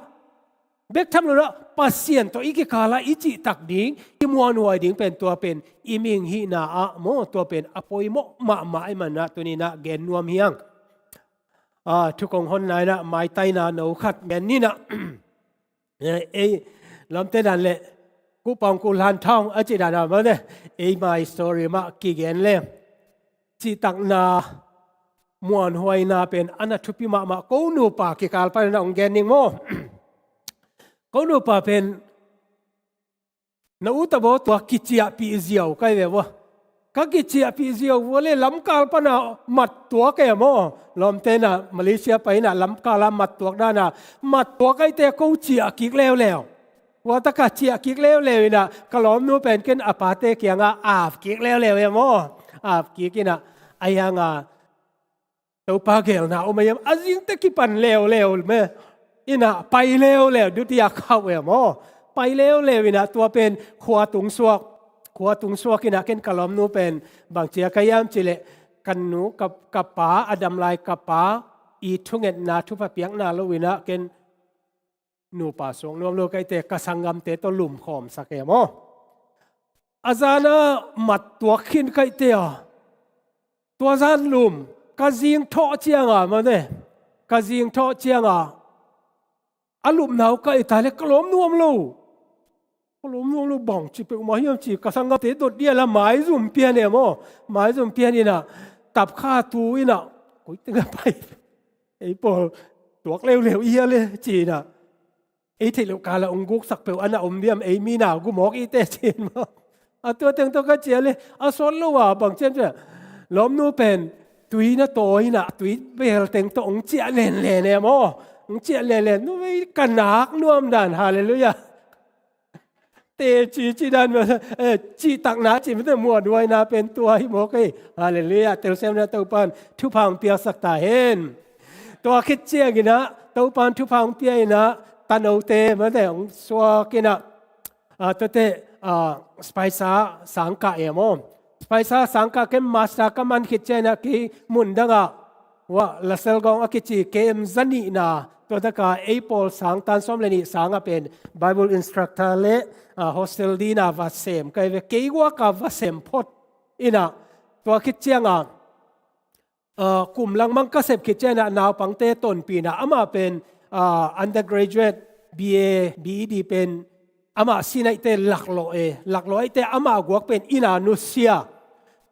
bek tham lo-in ah, Pasian tawh i kikal ah i cihtak ding, i muanhuai ding pen tua pen i mihing hihna ah maw, tua pen a poimawh mahmah ahih manin ah tuni-in ah gen nuam hi hang. Ah, thu kong honna-in ah maitaina no khat gen ni-in ah. Eh, ei, lawmte dan le, ku pang ku lan thawng a cih dan a maw te, ei, my story mah kigen le. Cihtakna, muanhuaina pen a na thupi mahmah, ko nupa kikal panin ah hong gen ning maw. Ko nupa pen na ut a baw, tua kiciahpih ziau kai ve vua. Ka kiciahpih ziau vua le, lamkal pan ah mat tuak e maw. Lawmte in ah Malaysia pai-in ah lamkal ah mat tuak dan a, mat tuak ahih teh ko ciah kik leuleu. Tua tak a ciah kik leuleu in ah, ka lawmnu pen ken a pate kiangah ap kik leuleu e maw. Ap kik in ah, ahi hang a Topa geelna om a hiam, a zing teh kipan leuleu me. In ah pai leuleu, duty ah khauh e maw. Pai leuleu in ah tua pen khua tungsuak, khua tungsuak in ah ken ka lawmnu pen bang ci-a ka hiam cih leh, ka nu, ka, ka pa, a dam lai ka pa i thungetna, thupha piakna lo-in ah ken nupa suak nuam lo ka hih teh ka sanggamte tawh lumkhawmsak e maw. A zan a mat tuak khin ka hih teh a, tua zan lum, ka zing thawh ciang a maw te, ka zing thawh ciang a, a lupna uh ka et ta le ka lawmnu om lo. Ka lawmnu om lo, bang ci peuhmah hiam ci, ka sanggamte dot dia la maizum pian e maw. Maizum pian in ah, tapkha tu in ah, koi teng a pai, ei pawl tuak leuleu i hia le ci in ah, ei theih loh kal ah hong guksak peuh a na om diam, ei mi na gu mawk i teh ci in maw. A tua teng tawh ka ciah le, a sawt lo a bang ci hiam cih leh, lawmnu pen tui na tawi in ah, tui bel teng tawh hong ciah lenlen e maw. Hong ciah lenlen, nu ei, ka nak nuam dan, halleluiah. Teci ci dan maw, eh, cihtakna ci mite, muanhuaina pen tua hi mawk ei. Halleluiah, telsiamna, Topa'n thupha hong piaksak ta hen. Tua khit ciangin ah, Topa'n thupha hong pia in ah, tanote maw te hong suak in ah, ah, tuate, ah, Spicer sangkah e maw. Spicer sangkah, ken master ka man khit ciangin ah kei mun dang ah, ua, Lasal gawng a kici K M za nihna, tua tak a ei pawl sang tan sawm le nih sang ah pen Bible instructor le, ah, hostel dean a va sem ka hi ve, kei guak a va sem phot in ah, tua khit ciang a, ah, kum langmang ka sep khit ciang in ah naupangte tonpih in ah, amah pen, ah, undergraduate, B A, B E D pen amah Sinaite laklawh e, laklawh ahih teh amah guak pen inn a nusia.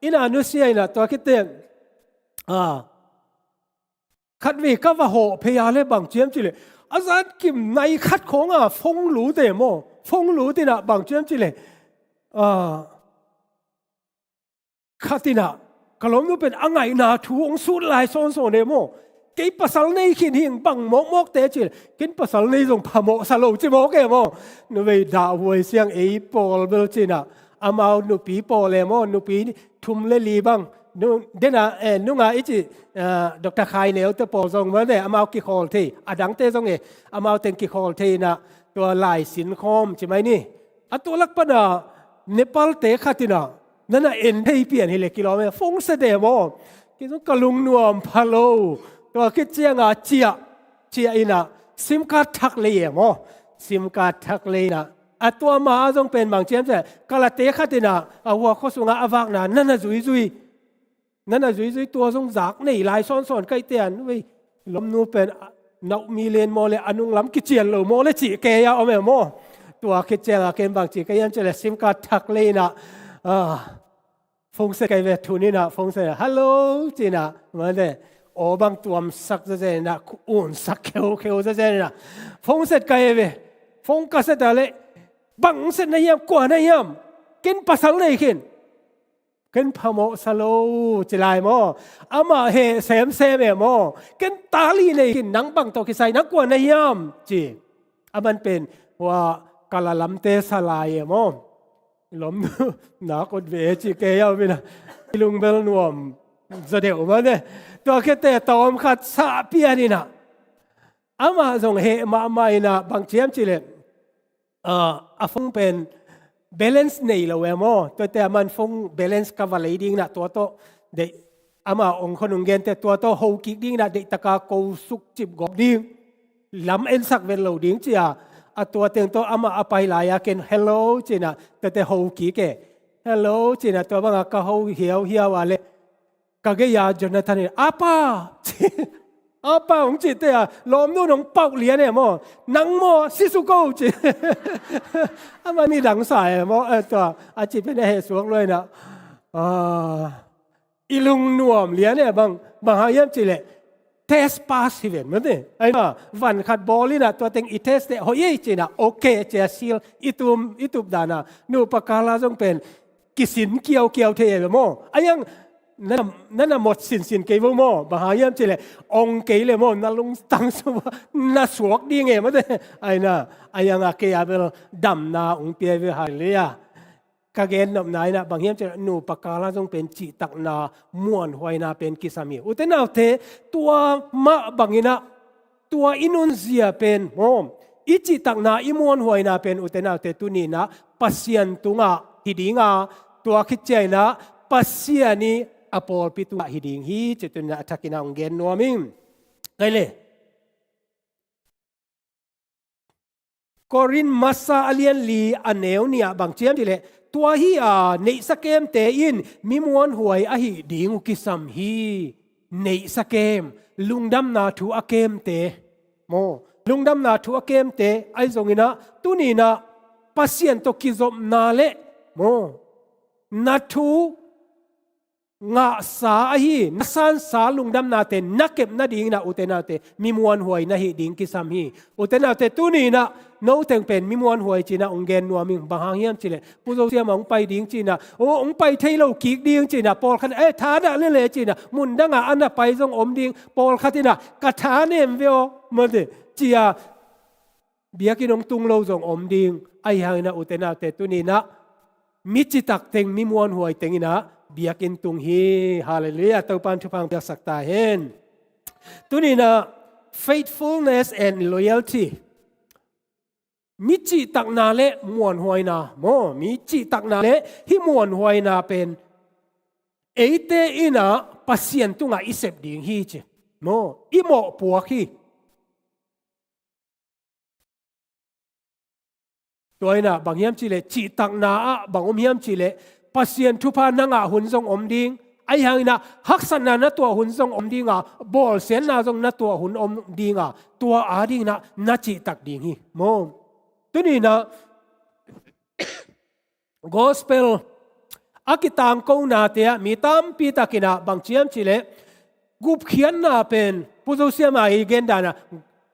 Inn a nusia in ah tua khit teh, ah, khatvei ka va hawh phei a le bang ci hiam cih leh, a zan kim nai khat khawng a phone lut e maw. Phone lut in ah bang ci hiam cih leh, ah, khat in ah, ka lawmnu pen a ngaihna thu hong sut lai sawnsawn e maw. Kei pasal nei khin hing, bang mawkmawk te ci leh, ken pasal nei zong phamawh sa lo ci mawk e maw. Nu vei, dahhuai siang ei pawl bel ci in ah, amau nupi pawl e maw, nupi thum le li bang. Nu, den a, eh, nunga i ci, eh, Doctor Khai Neu te pawl zong maw te, amau kikhawl thei, a dangte zong e, amau teng kikhawl thei in ah, tua lai sin khawm ci mai ni. A tua lak pan a Nepal te khat in ah, na na en thei pian hi leh kilawm e, phone sa de maw. Kei zong ka lungnuam pha lo. Tua khit ciang a ciah, ciah in ah, sim card thak lei e maw. Sim card thak lei in ah, a tua ma a zong pen bang ci hiam cih leh, Kalate khat in ah, a hua khua sung a a vakna na na zuizui, na na zuizui, tua zong zak nei lai sawnsawn ka hih teh a, nu vei, lawmnu pen, ah, naupang len maw le, a nunglam kician lo maw le cih kei a om e maw. Tua khit ciang a ken bang ci ka hiam cih leh, sim card thak lei in ah, ah, Phone set kai ve, tuni-in ah phone set, "Hello," ci-in ah, mate, aw bang tuamsak zazen in ah, unsak kheukheu zazen in ah, phone set kai ve, phone ka set a leh, "Bang set na hiam, kua na hiam?" "Ken pasal nei khin." "Ken phamawh sa lo," ci lai maw. Amah heh semsem e maw. "Ken tali nei khin, nang bang tawh kisai, nang kua na hiam?" ci. Aman pen, "Hua, Kala lamte sa lai e maw. Lawm, na kut ve," ci kei a, umi-in ah. I lungbel nuam zaw deuh mah ne. Tua khit teh tawm khat sa pian in ah, amah zong heh mahmah in ah, bang ci hiam cih leh, ah, a phone pen balance nei lo e maw. Tua teh aman phone balance ka va lei ding in ah, tua tawh deih, amah ong khon ong gen teh, tua tawh ho kik ding in ah, deihtak a ko suk cip gawp ding, lam ensak vet lo ding ci a. A tua teng tawh amah a pai lai a, ken "Hello," ci-in ah, tua teh ho kik e. "Hello," ci-in ah, tua bang a ka ho hiauhiau a leh, ka gei a Jonathan in, "Apa," ci. "Apa," hong cih teh a, lawmnu in hong pauh lian e maw. "Nang maw, si suk o," ci. Amah midang sa e maw. Eh, tua a cih pen a heh suak lua in ah, ah, i lungnuam lian e bang. Bang hang hiam cih leh, test pass hi ven mate. Ai na, van khat bawl in ah, tua teng i test teh hoih ei ci-in ah, "Ok," ci a, seal i tum, i tup dan a. Nupa Kala zong pen kisin kiaukiau thei e maw. Ai ang, na, na, na mawk sinsin kei vo maw. Bang hang hiam cih leh, ong kei leh maw, na lungtang sung na suak ding e mate. Ai na, ai ang a kei a bel damna ong pia ve, halleluiah. Ka gen nopna in ah, bang hiam cih leh, Nupa Kala zong pen cihtakna, muanhuaina pen kisam hi. U te nau te, tua mah bang in ah, tua i nunzia pen maw, i cihtakna, i muanhuaina pen, u te nau te, tuni-in ah Pasian tungah hi ding a, tua khit ciang in ah Pasian i a pawlpi tungah hi ding hi, ci tuni-in ah a thakin ah ong gen nuam ing. Kai le. Korin Masa a lian li, a neu nih ah bang ci hiam cih leh, tua hi a, neihsa kemte in mi muanhuai ahih ding uh kisam hi. Neihsa kem, lungdamna thu a kemte maw, lungdamna thu a kemte, ahi zongin ah, tuni-in ah Pasian tawh kizopna leh maw, na thu ngahsa ahi, na sansa lungdamnate na kep nadingin ah, u te nau te, mi muanhuai na hih ding kisam hi. U te nau te, tuni-in ah no teng pen mi muanhuai ci-in ah ong gen nuam ing. Bang hang hiam cih leh, Pu Zo Siam ah ong pai ding ci-in ah, o, ong pai thei lo kik ding ci-in ah, pawlkhat, eh, tha dah lele ci-in ah, mun dang ah a na pai zong om ding, pawlkhat in ah, "Ka tha nem ve aw," mate, ci a, biakinn ong tung lo zong om ding. Ahi hangin ah, u te nau te, tuni-in ah mi citak teng, mi muanhuai teng in ah biakinn tung hi. Halleluiah. Topa'n thupha ong piaksak ta hen. Tuni-in ah faithfulness and loyalty. Mi cihtakna leh muanhuaina maw, mi cihtakna leh hih muanhuaina pen eite in ah Pasian tungah i sep ding hi ci maw, i mawhpuak hi. Tua in ah bang hiam cih leh, cihtakna ah bang om hiam cih leh, Pasian thupha na ngah hun zong om ding. Ahi hangin ah haksatna na tuah hun zong om ding a, bawlsiatna zong na tuah hun om ding a, tua adingin ah na cihtak ding hi maw. Tuni-in ah gospel a kitangkonate ah mi tampi takin ah bang ci hiam cih leh, gupkhiatna pen, Pu Zo Siam a i gen dan ah,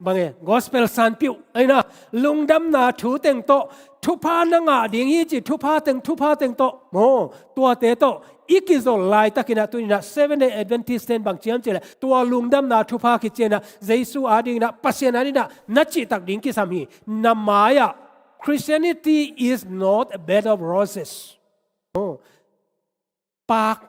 bang e, gospel sanpiuh, ahi na, lungdamna thu teng tawh, thupha na ngah ding hi ci, thupha teng, thupha teng tawh maw, tuate tawh i kizol laitakin ah, tuni-in ah Seventh Day Adventist ten bang ci hiam cih leh, tua lungdamna thupha khit ciangin ah Jesu adingin ah, Pasian adingin ah na cihtak ding kisam hi. Na mai-ah, Christianity is not a bed of roses. Oh. Paak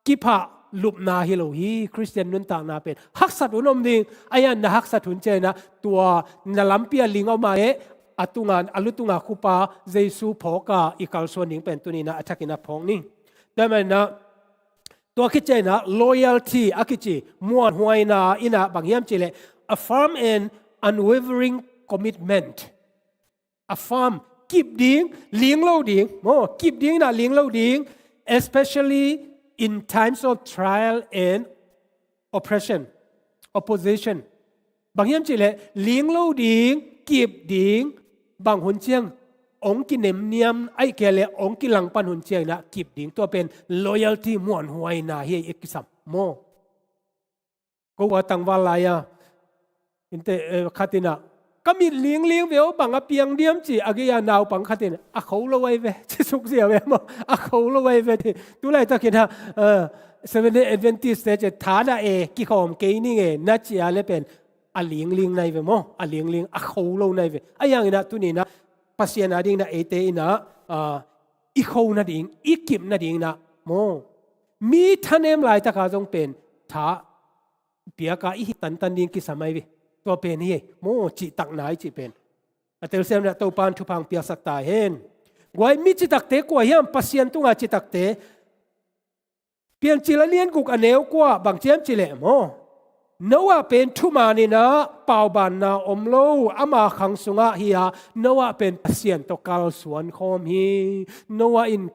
kiphah lupna hi lo hi. Khristian nuntakna pen haksat hun om ding. Ahi a, na haksat hun ciangin ah tua na lampi a ling a om a, eh, a tunga, a lu tunga khupa Jesu phawk a i kalsuan ding pen tuni-in ah a thakin ah phawk ni. Tua manin ah, tua khit ciangin ah loyalty a kici, muanhuaina in ah bang hiam cih leh, a firm and unwavering commitment. A firm, kip ding, ling lo ding maw, kip dingin ah ling lo ding, especially in times of trial and oppression, opposition. Bang hiam cih leh, ling lo ding, kip ding, bang hun ciang, ong kinemniam aih kei le ong kilangpan hun ciangin ah kip ding, tua pen loyalty, muanhuaina hi ei, i kisam maw. Ko ua tangval lai-a innte, eh, khat in ah, "Ka mit lingling ve aw, bang a piang diam?" ci a gei-a naupang khat in, "A kho lo ahi ve," ci suk zia ve maw. "A kho lo ahi ve," ci. Tu laitakin ah, eh, Seventh Day Adventist te ci, "Tha dah e, kikhawm kei ning e," na ci a le pen, "A lingling na hi ve maw, a lingling, a kho lo na hi ve." Ahi hangin ah tuni-in ah Pasian adingin ah eite in ah, ah, i kho nading, i kip nadingin ah maw, mi thanem laitaka zong pen tha piaka i hih tantan ding kisam ahi ve. Tua pen hi ei maw, citakna i cih pen. A telsiam in ah Topa'n thupha hong piaksak ta hen. Guai, mi citakte kua hiam? Pasian tunga citakte. Piancil a lian guk a neu kua bang ci hiam cih leh maw, Noah pen thuman in ah paubanna om lo, ama khang sungah hi a, Noah pen Pasian tawh kalsuan khawm hi. Noah in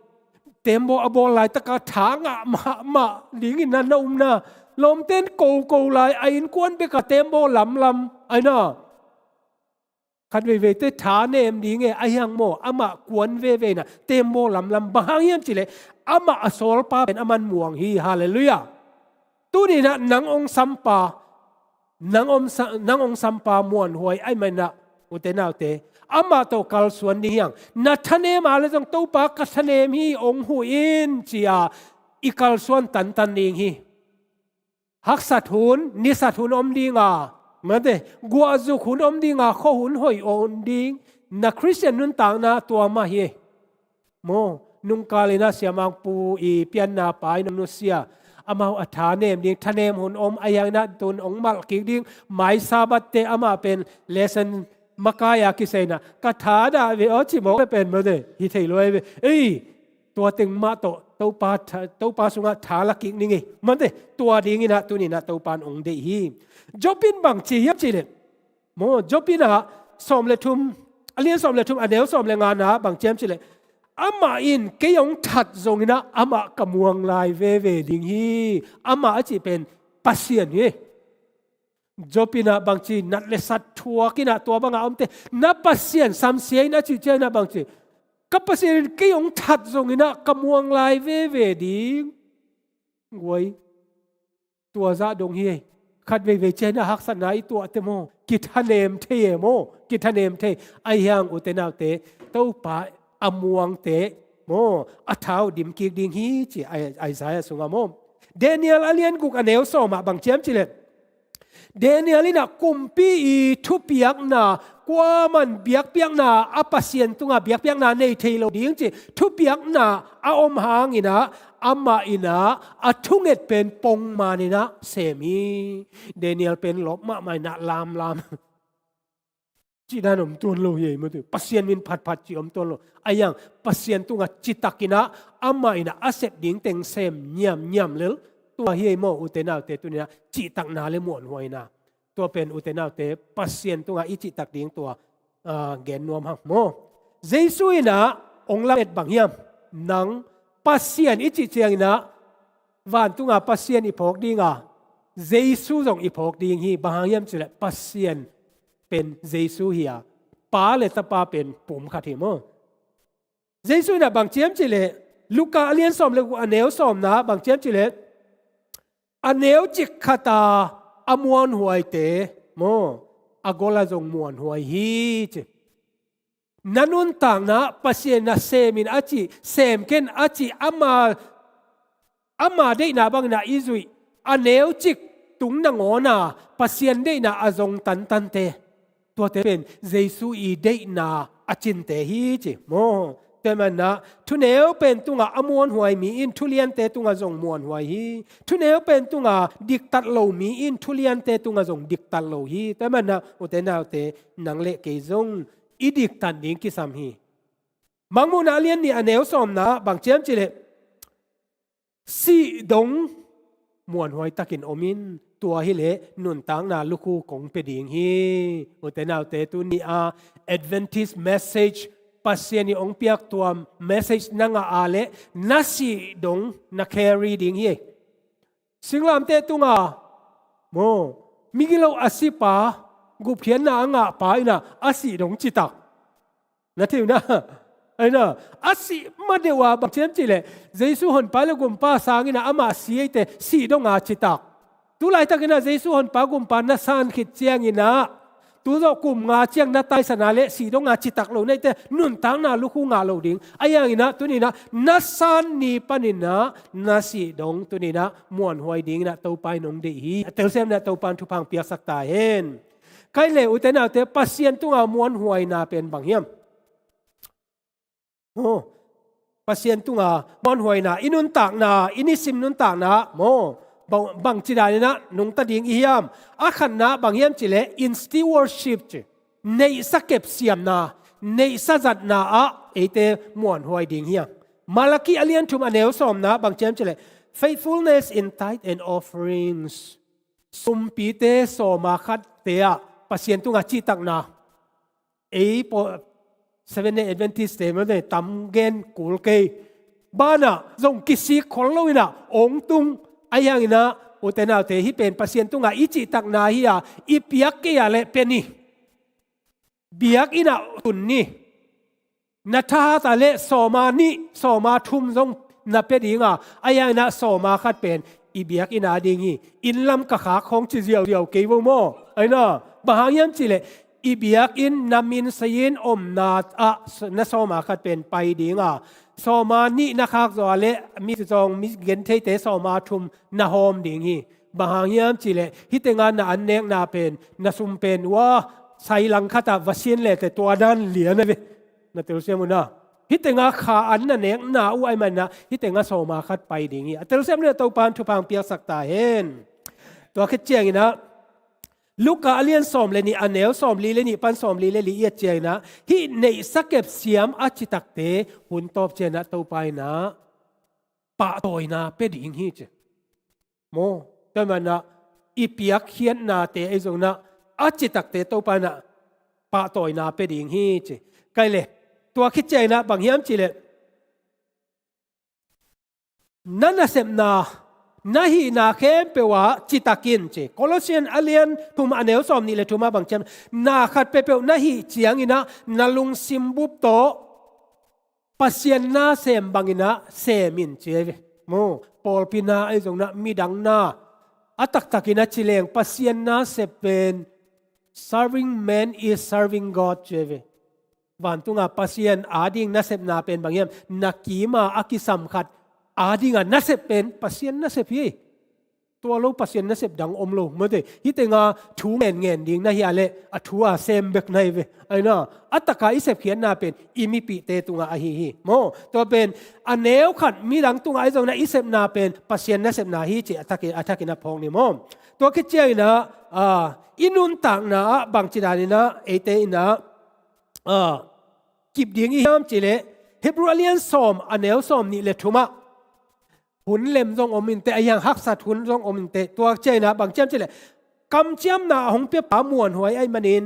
tembaw a bawl laitaka tha ngah mahmah dingin ah na upna, lawmte'n koko lai, a innkuan bekah tembaw lamlam ahi na. Khat veivei te tha nem ding e, ahi hang maw, amah kuan veve in ah tembaw lamlam. Bang hang hiam cih leh amah a sawlpa pen aman muang hi. Halleluiah. Tuni-in ah nang ong sampa, nang ong sa-, nang ong sampa muanhuai ahih manin ah, ute naute, amah tawh kalsuan ding hi hang. Na thanem a le zong, "Topa, ka thanem hi, ong huh in," ci a i kalsuan tantan ding hi. Haksat hun, nisat hun om ding a, mate, guahzuk hun om ding a, khua hun hoih om ding. Na Khristian nuntakna tua mah hi. Maw, nungkal in ah Sia Mang Pu i pianna pa in hong nusia. Amau a tha nem ding, thanem hun om, ahi hangin ah tun hong malh kik ding. Mai Sabbath te amah pen lesson makai a kisai in ah, "Ka tha dah ve aw," ci mawk le pen, mate, hi thei lo ahi ve. Ei, tua teng mah tawh Topa tha-, Topa sungah tha la kik ning ei. Mate, tua dingin ah tuni-in ah Topa'n ong deih hi. Job in bang ci hiam cih leh maw, Job in ah sawm le thum, a lian sawm le thum, a neu sawm le nga-na bang ci hiam cih leh, "Amah in kei ong that zongin ah amah ka muang lai veve ding hi." Amah a cih pen Pasian hi. Job in ah bang ci, nat le sat thuak in ah tua banga omte, "Na Pasian samsia in," a cih ciangin ah bang ci, "Ka Pasian in kei ong that zongin ah ka muang lai veve ding." Guai, tua zah dong hi ei. Khat veivei ciangin ah haksatna i tuahte maw, kithanem thei e maw, kithanem thei. Ahi hang, ute naute, Topa a muangte maw, a tha uh dim kik ding hi, ci Ai-, Isaiah sungah maw. Daniel a lian guk a neu sawm ah bang ci hiam cih leh, Daniel in ah kumpi i thupiakna, kuaman biakpiakna, a Pasian tunga biakpiakna nei thei lo ding ci thupiakna a om hangin ah, amah in ah a thunget pen pongman in ah sem hi. Daniel pen lawp mahmah in ah lamlam cih dan om tuan lo hi ei, mate. Pasian min phatphat cih om tuan lo. Ahi hang, Pasian tungah citakin ah, amah in ah a sep ding teng sem ngiamngiam lel. Tua hi ei maw, ute naute, tuni-in ah cihtakna le muanhuaina. Tua pen, ute naute, Pasian tungah i cihtak ding tua, ah, gen nuam hang maw. Jesu in ah ong lamet bang hiam? Nang Pasian i cih ciangin ah, vantunga Pasian i phawk ding a, Jesu zong i phawk ding hi. Bang hang hiam cih leh Pasian pen Jesu hi a, Pa le Tapa pen pum khat hi maw. Jesu in ah bang ci hiam cih leh, Luka a lian sawm le guk a neu sawmna bang ci hiam cih leh, a neu cik khat a a muanhuaite maw, a gol ah zong muanhuai hi ci. Na nuntakna Pasian in ah sem in a cih, sem ken a cih, ama, ama deihna bangin ah i zuih, a neu cik tung nangawn a Pasian deihna a zong tantante, tuate pen Jesu i deihna a cinte hi ci maw. Tua ahih manin ah thuneu pen tungah a muanhuai mi in thuliante tungah zong muanhuai hi. Thuneu pen tungah diktat lo mi in thuliante tungah zong diktat lo hi. Tua ahih manin ah, ute naute, nang le kei zong i diktat ding kisam hi. Mangmuhna a lian nih a neu sawmna bang ci hiam cih leh, sih dong muanhuai takin om in, tua hi leh nuntakna lukhu kong pia ding hi. Ute naute, tuni a Adventist message, Pasian i ong piak tua message na ngah a leh, na sih dong na carry ding hi. Singlamteh tunga maw, migilo a sipa, gupkhiatna a ngahpa in ah a sih dong citak. Na thei uh na. Ahi na, a sih ma deuh a bang ci hiam cih leh, Jesu honpa le gumpa sangin ah amah si eite sih dong a citak. Tu laitakin ah Jesu honpa gumpa na san khit ciangin ah, tu zawh kum nga ciang na taisan a leh sih dong a citak lo na hihte nuntakna lukhu ngah lo ding. Ahi hangin ah tuni-in ah na san ni panin ah na sih dong tuni-in ah muanhuai dingin ah Topa in hong deih hi. A telsiam in ah Topa in thupha hong piaksak ta hen. Kei le ute naute, Pasian tunga muanhuaina pen bang hiam? Maw, Pasian tunga muanhuaina, i nuntakna, i nisim nuntakna, maw, bang, bangci danin ah nungta ding i hiam? A khatna bang hiam cih leh, in stewardship ci, neihsa kepsiamna, neihsa zatna ah eite muanhuai ding hiam? Malaki a lian thum a neu sawmna bang ci hiam cih leh, faithfulness in tithe and offerings. Sumpite sawma khatte ah Pasian tunga cihtakna. Ei pawl Seventh Day Adventist te mah te tam gen kul kei. Banah zong kisik khol lo-in ah hong tung. Ahi hangin ah ute naute, hih pen Pasian tunga i cihtakna hi a, i piak kei a leh pia ni. Biakinn ah tun ni. Na thahat a leh sawma nih, sawma thum zong na pia ding a, ahi hangin ah sawma khat pen i biakinn a ding hi. Inn lam ka khak khawng ci ziauziau kei vo maw. Ahi na, bang hang hiam cih leh, i biakinn na min sayin omna ah na sawma khat pen pai ding a, sawma nih na khak zawh a leh mi zong, mi gentheite sawma thum na hawm ding hi. Bang hang hiam cih leh, hih tengah na an nekna pen, na sum pen, ua, sai lang khat ah va sin leh teh tua dan lian a ve. Na telsiam uh na. Hih tengah kha an na nekna uh ahih manin ah, hih tengah sawma khat pai ding hi. A telsiam in ah Topa in thupha hong piaksak ta hen. Tua khit ciangin ah, Luka a lian sawm le nih, a neu sawmli le nih pan sawmli le li i et ciangin ah, hih neihsa kepsiam a citakte hun tawp ciangin ah Topa in ah pahtawina pia ding hi ci. Maw, tua ahih manin ah i piakkhiatnate ahi zongin ah a citakte Topa in ah pahtawina pia ding hi ci. Kei le, tua khit ciangin ah bang hiam cih leh, na nasepna, na hihna khempeuh ah citak in ci. Colossian a lian thum a neu sawmnih le thum ah bang ci hiam, na khat peuhpeuh na hih ciangin ah na lungsim bup tawh Pasian na sem bangin ah sem in ci hi ve. Maw, pawlpi na ahi zongin ah midang na a taktakin a ci leng Pasian nasep pen serving man is serving God ci hi ve. Vantunga Pasian ading nasepna pen bang hiam? Na kim a a kisam khat ading a nasep pen Pasian nasep hi. Tua lo Pasian nasep dang om lo. Mate, hih tengah thu ngenngen ding na hih a leh, a thu a sem bek na hi ve. Ahi na, a taka i sepkhiatna pen i mipihte tungah ahi hi. Maw, tua pen a neu khat midang tungah ahi zongin ah i sepna pen Pasian nasepna hi ci a thakin, a thakin ah phawk ni maw. Tua khit ciangin ah, ah, i nuntakna ah bangci danin ah eite in ah, ah, kip ding i hiam cih leh, Hebrew a lian sawm a neu sawmnih le thum ah hun lem zong om inteh, ahi hang haksat hun zong om inteh. Tua ciangin ah bang ci hiam cih leh, kamciamna a hong piapa muanhuai ahih manin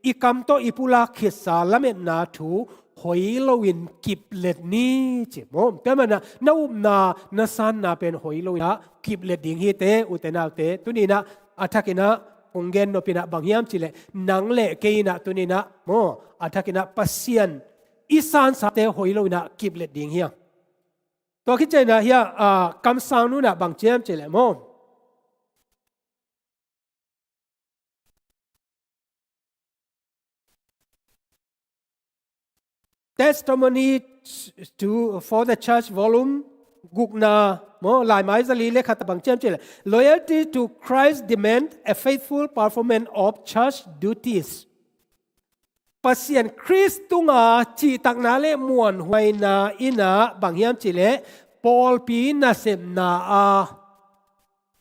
i kam tawh i pulak khitsa lametna thu hoi loin kiplet ni ci maw. Tua ahih manin ah na upna, na sanna pen hoi loin ah kiplet ding hi teh, ute naute. Tuni-in ah a thakin ah kong gen nopna bang hiam cih leh, nang le kei in ah tuni-in ah maw, a thakin ah Pasian i sansate hoi loin ah kiplet ding hi hang. Tua khit ciangin ah hiah, ah, kamsangnu in ah bang ci hiam cih leh maw, Testimony to, for the Church, volume gukna maw, laimai zali le khat ah bang ci hiam cih leh, loyalty to Christ demand a faithful performance of church duties. Pasian Khrist tunga cihtakna le muanhuaina in ah bang hiam cih leh, pawlpi nasepna a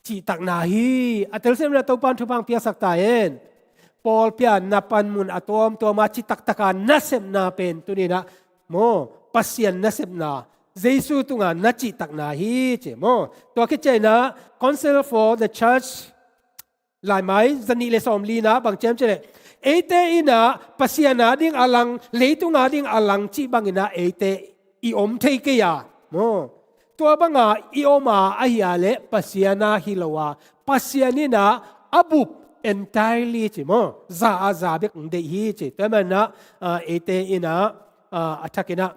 cihtakna hi. A telsiam in ah Topa in thupha hong piaksak ta hen. Pawlpi a na panmun a tuamtuam a citaktak a nasepna pen tuni-in ah maw, Pasian nasepna, Jesu tunga na cihtakna hi ci maw. Tua khit ciangin ah Counsel for the Church, laimai zanih le sawmlina bang ci hiam cih leh, eite in ah Pasian ading a lang, leitung ading a lang cih bangin ah eite i om thei kei a maw. Tua banga i om a, ahi a leh Pasian a hi lo a, Pasian in ah a bup entirely ci maw, za a za bek hong deih hi ci. Tua ahih manin ah, ah, eite in ah ah, a thakinah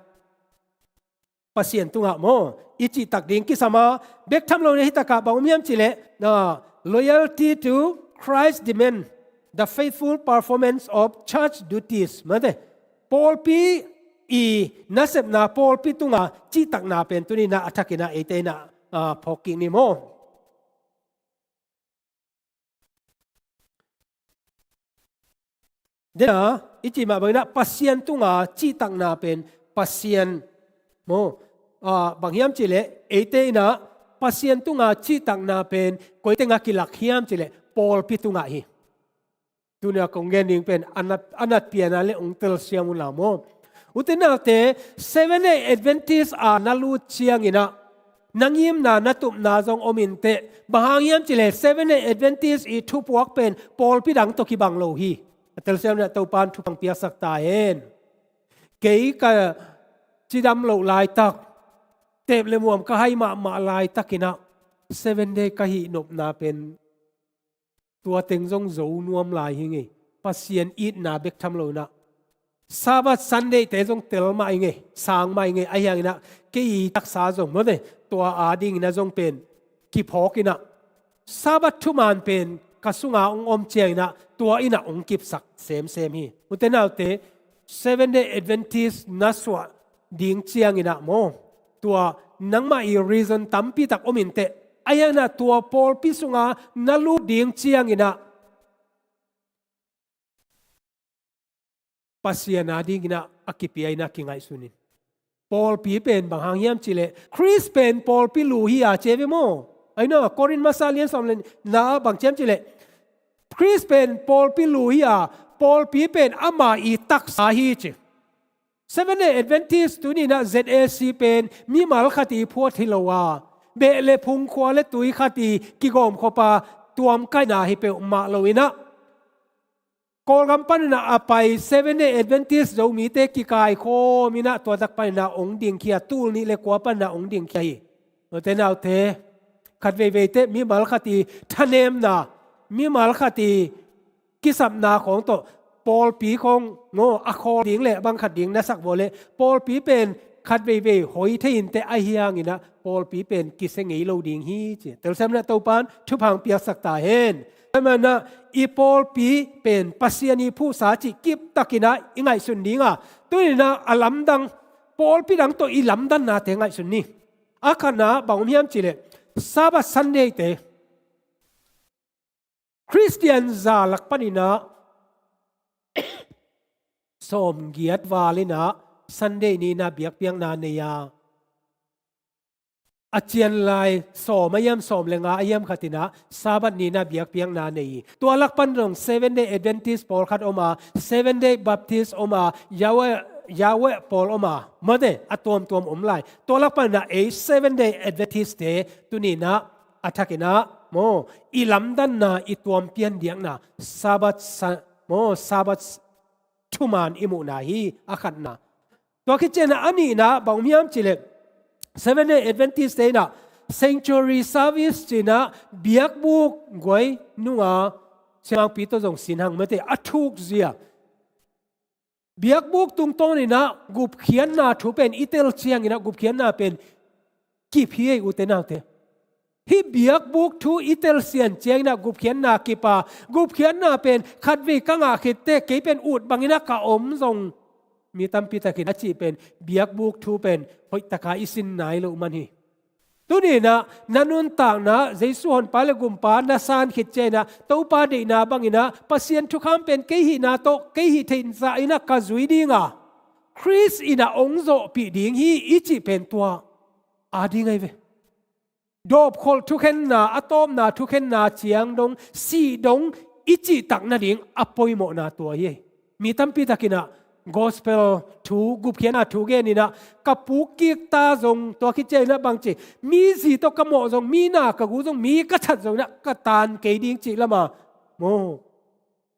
Pasian tungah maw i cihtak ding kisam a, bek tham lo na hitakah bang om hiam cihleh, ah, loyalty to Christ demand the faithful performance of church duties. Mate, pawlpi i nasepna, pawlpi tunga cihtakna pen tuninah a thakinah eite inah, ah, phawk kik ni maw? Dena i cih mah banginah Pasian tunga cihtakna pen Pasian maw, ah, bang hiam cihleh eite inah Pasian tunga cihtakna pen koi tengah kilak hiam cihleh pawlpi tungah hi. Tunia kong gen ding pen a nat, a nat piana le ong telsiam unla maw? Ute naute, Seven Day Adventist a na lut cianginah na ngimna na tupna zong om inteh. Bang hang hiam cihleh Seven Day Adventist i thupuak pen pawlpi dang tawh kibang lo hi. A telsiam inah Topan thupha piaksak ta hen. Kei ka cidam loh laitak, tep le muam ka hai mahmah laitakinah Seven Day ka hih nopna pen tua teng zong zo nuam lai hi ngei. Pasian itna bek tham lo inah Sabbath Sunday te zong tel mah i ngei, sang mah i ngei, ahi hanginah kei i taksa zong mawte tua adinginah zong pen kiphawkinah Sabbath thuman pen ka sunga ong om cianginah tua inah ong kipsak semsem hi. Ute naute, Seven Day Adventist na suah ding cianginah maw, tua nangmah i reason tampitak om inteh. Ahi hanginah tua pawlpi sunga na lut ding cianginah Pasian adinginah a kipia inah kingaihsun in. Pawlpi pen bang hang hiam cihleh Khrist pen pawlpi lu hi a, ci ve maw? Ahi na, Korin masa lian sawm le na ah bang ci hiam cihleh Khrist pen pawlpi lu hi a, pawlpi pen ama i taksa hi ci. Seven Day Adventist tuninah Z A C pen mimal khat i phuat hi lo a, beh le phung, khua le tui khat i kigawmkhop a tuamkaihna hi peuhmah lo inah Kawlgam paninah a pai Seven Day Adventist Zomite kikaikhawm inah tuatak paninah ong dingkhia, tul nih le kua paninah ong dingkhia hi. Ute naute, khat veiveite mimal khat i thanemna, mimal khat i kisapna khawng tawh pawlpi khawng maw a khawl ding le bang khat ding na sak vua le pawlpi pen khat veivei hoi thei inteh, ahi hanginah pawlpi pen kisia ngei lo ding hi ci. Telsiam inah Topan thupha piaksak ta hen. Ahi manah i pawlpi pen Pasian i phuhsa cih kiptakinah i ngaihsun dinga, tuninah a lamdang, pawlpi dang tawh i lamdannate ngaihsun ni. A khatna bang om hiam cihleh Sabbath Sunday te Khristian za lak paninah sawmgiat val inah Sunday ni inah biakpiakna nei a, a cian lai sawm a hiam, sawm le nga a hiam khat inah Sabbath ni inah biakpiakna nei hi. Tua lak pan dong Seven Day Adventist pawlkhat om a, Seven Day Baptist om a, Yahweh, Yahweh pawl om a, mawte a tuamtuam om lai. Tua lak paninah ei Seven Day Adventist te tuninah a thakinah maw i lamdanna, i tuampian diakna Sabbath sa-, maw Sabbath thuman i muhna hi, a khatna. Tua khit cianah a nihna bang om hiam cihleh Seven Day Adventist te inah sanctuary service ci inah biakbuk guai nunga siamangpi tawh zong sin hang mate a thuk zia. Biakbuk tungtawninah gupkhiatna thu pen i tel cianginah gupkhiatna pen kip hi ei, ute naute. Hih biakbuk thu i telsian cianginah gupkhiatna kip a, gupkhiatna pen khatvei ka ngah khitteh kei pen ut banginah ka om zong mi tampitakin a cih pen biakbuk thu pen hoihtaka i sin nai loh man hi. Tuninah na nuntakna Jesu honpa le gumpa na san khit cianginah Topa deihna banginah Pasian thukham pen kei hihna tawh kei hih theihna inah ka zui dinga, Khrist inah ong zawhpih ding hi i cih pen tua ading ahi ve. Dawpkholh thukhenna, a tawpna thukhenna ciang dong, sih dong i cihtak nading a poimawhna tua hi. Mi tampitakinah gospel thu, gupkhiatna thu geninah ka puk kik ta zong, tua khit cianginah bangci, mi zi tawh ka mawh zong, mi na ka gu zong, mi ka that zonginah ka tan kei ding cih lama maw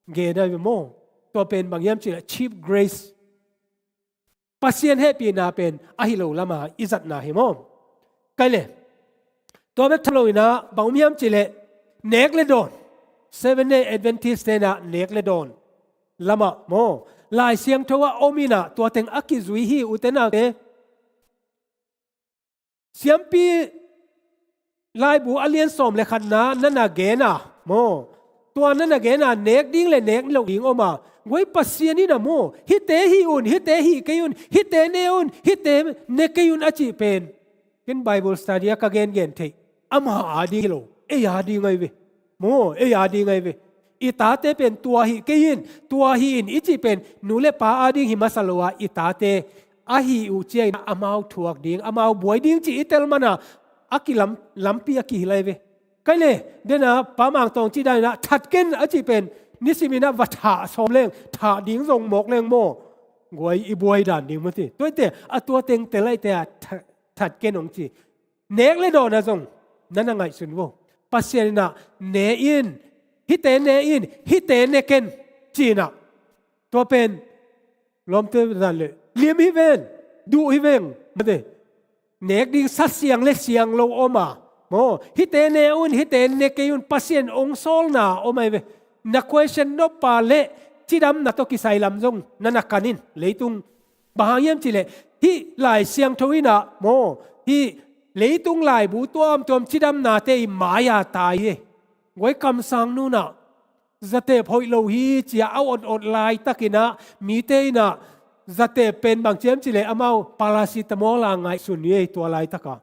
gen ahi ve maw? Tua pen bang hiam cihleh cheap grace. Pasian hehpihna pen ahi lo lama i zatna hi maw? Kai le, tua bek tham loinah bang om hiam cihleh nek le dawn. Seven Day Adventist tenah nek le dawn lamah maw, Lai Siangtho ah om inah tua teng a kizui hi, ute naute. Siampi Laibu a lian sawm le khatna na na gen a maw, tua na na gen a nek ding le nek loh ding om a, guai Pasian inah maw, hihte hih un, hihte hih kei un, hihte ne un, hihte ne kei un a cih pen, ken Bible study ah ka gengen theih, ama a ding hi lo, ei a ding ahi ve. Maw, ei a ding ahi ve. I tate pen tua hih kei in, tua hih in i cih pen nu le pa a ding hi masa lo a, i tate ahi uh ciangin amau thuak ding, amau buai ding cih i tel man a, a kilam, lampi a kihilh ahi ve. Kai le, dena Pa Mang Tawng cih dan inah that ken a cih pen, nisim inah va thah sawm leng, thah ding zong mawk leng maw, guai i buai dan ding mati. Tuaite a tua teng tel ahi te a that, that ken hong ci. Nek le dawn ah zong na na ngaihsun vo. Pasian inah ne in, hihte ne in, hihte ne ken ci inah. Tua pen lawmte zan le lim hi ven, duh hi veng mate. Nek ding sa siang le siang lo om a maw, hihte ne un, hihte ne kei un, Pasian hong sawlna om ahi ve. Na question nop pa le cidamna tawh kisai lam zong na na kan in, leitung. Bang hang hiam cih leh hih Lai Siangtho inah maw, hih leitung laibu tuamtuam cidamnate i mai-a tai hi. Guai kamsang nu inah zatep hoih lo hi ci-a a ot ot laitak inah, mite inah zatep pen bang ci hiam cih leh amau paracetamol a ngaihsun hi ei tua laitak a.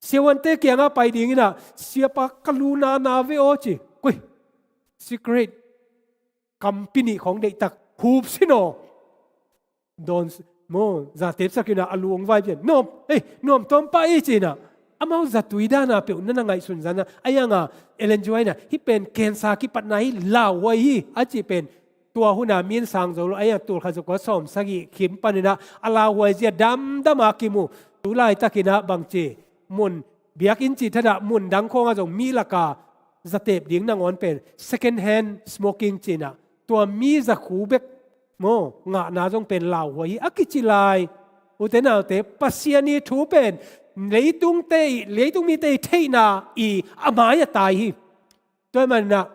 Siavuante kiangah pai ding inah, siapa ka lu nana ve aw ci. Koi, cigarette kampi nih khawng deihtak, hup sin aw. Dawn maw, zatep sak inah a lu hong vai pian. Nuam, ei, nuam tuam pah ei ci inah. Amau zatui dan a peuh na na ngaihsun zan a, a hiang a, Ellen G. White inah, hih pen cancer kipatna hi, lauhuai hi a cih pen. Tua hun a mi in sang zo lo, a hiang tul khat za kua sawm sagih kim pan inah a lauhuai zia damdam a kimu. Tu laitak inah bang ci, mun biakinn cih thadah mun dang khawng ah zong mi lak a zatep ding nangawn pen second hand smoking ci inah, tua mi zakhu bek maw ngahna zong pen lauhuai hi a kici lai. Ute naute, Pasian i thu pen leitungte i, leitung mite i theihna i a mai-ah tai hi. Tua ahih manin ah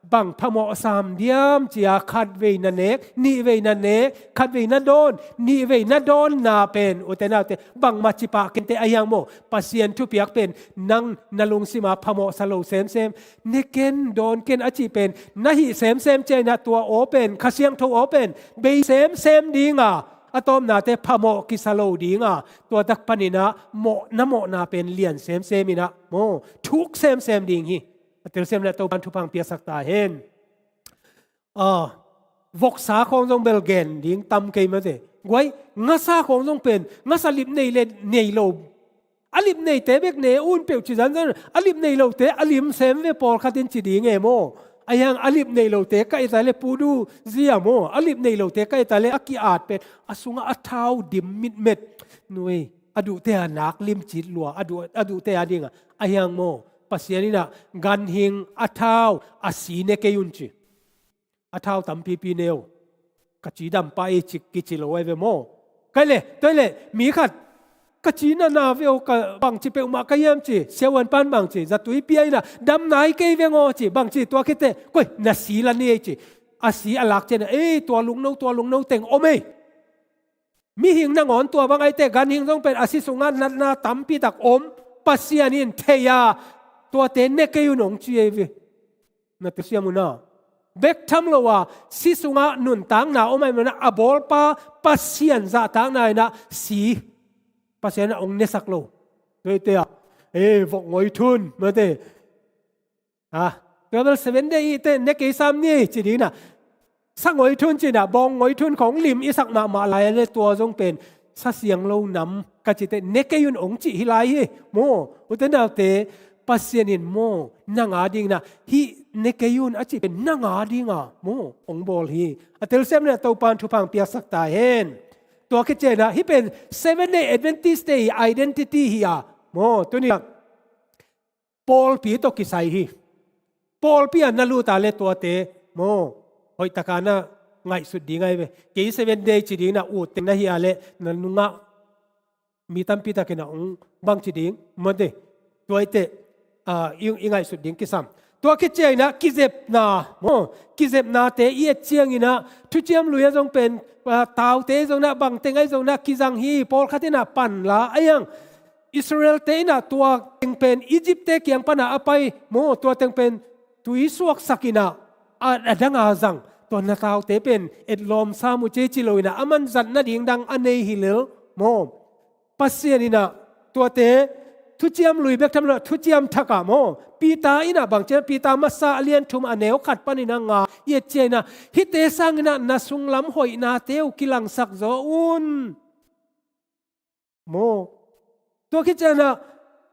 bang phamawh sam diam ci-a khatvei na nek, nihvei na nek, khatvei na dawn, nihvei na dawnna pen, ute naute, bangmah ci pah kei inteh, a hiang maw, Pasian thupiak pen nang na lungsima phamawhsa lo semsem. Ne ken, dawn ken a cih pen na hih semsem ciangin ah tua aw pen, Kha Siangtho aw pen bei semsem ding a, a tawpnate phamawh kisa lo ding a, tua tak panin ah mawh, na mawhna pen lian semsem in ah maw, thuk semsem ding hi. A telsiam le Topa'n thupha piaksak ta hen. Ah, voksa khawng zong bel gen ding tam kei mate. Guai, ngasa khawng zong pen, ngasa lip nei le nei lo. A lip neite bek ne un peuh ci zanzan, a lip nei lote a lim sem ve pawlkhat in ci ding e maw. A hiang a lip nei lote ka et a le pudu zia maw. A lip nei lote ka et a le a ki-at pen, a sungah a thau dim mitmet. Nui, a duhte a nak limcit lua, a duh, a duhte a ding a. A hiang maw, Pasian in ah ganhing a thau a si ne kei un ci. A thau tampipi ne uh. Ka ci dam pah ei ci, kici lo ahi ve maw. Kai le, tua hi le, mi khat, ka ci nana ve uh, ka bangci peuhmah ka hiam ci, siavuan pa'n bangci, zatui pia in ah, dam nai kei veng aw ci, bangci tua khit teh, koi, na si la ni ei ci. A si a lak ciang ah, ei, tua lungno, tua lungno teng om ei. Mihing nangawn tua bang ahih teh, ganhing zong pen a si sungah natna tampi tak om, Pasian in thei a, tuate ne kei un hong ci ei ve. Na telsiam un ah. Bek tham lo a, si sungah nuntakna om ahih manin ah, a bawlpa Pasian zahtakna in ah si. Pasian in ah hong nesak lo. Tua hi teh ah, eh, vok ngoi thun, mate. Ah, tua bel Seven Day i teh ne kei sam ni ci ding in ah. Sa ngoi thun ci in ah, bawng ngoi thun khawng lim i sak mahmah lai a le, tua zong pen sa siang lo nam ka ci teh, ne kei un hong cih hi lai hi. Maw, ute naute, Pasian in maw, nang a ding in ah, hih ne kei un a cih pen nang a ding a maw, hong bawl hi. A telsiam le Topa'n thupha piaksak ta hen. Tua khit ciang ah, hih pen Seven Day Adventist te i identity hi a maw, tuni ah pawlpi tawh kisai hi. Pawlpi ah na lut a le tuate maw, hoih tak a na ngaihsut ding ahi ve. Kei Seven Day ci ding in ah, ut teng na hi a le, na nungah mi tampi tak in ah hong bangci ding, mate. Tua hi teh, ah, i, i ngaihsut ding kisam. Tua khit ciangin ah kizepna, maw, kizepnate i et ciangin ah thuciam lui ah zong pen, ah, taute zong ah bangteng ahi zong ah kizang hi, pawlkhat in ah panla, ahi hang Israel-te in ah tua teng pen Egypt-te kiang pan ah a pai, maw, tua teng pen tui suaksak in ah, a, a dang a zang, tua na taute pen etlawm sam uh ci, ci lo in ah, aman zat nading dang a nei hi lel, maw. Pasian in ah tuate thuciam lui bek tham lo, thuciam thak ah, maw. Peter in ah bang ci hiam, Peter masa a lian thum a neu khat panin a nga i et ciangin ah, hihte sangin ah na sunglam hoihnate uh kilangsak zaw un, maw. Tua khit ciangin ah,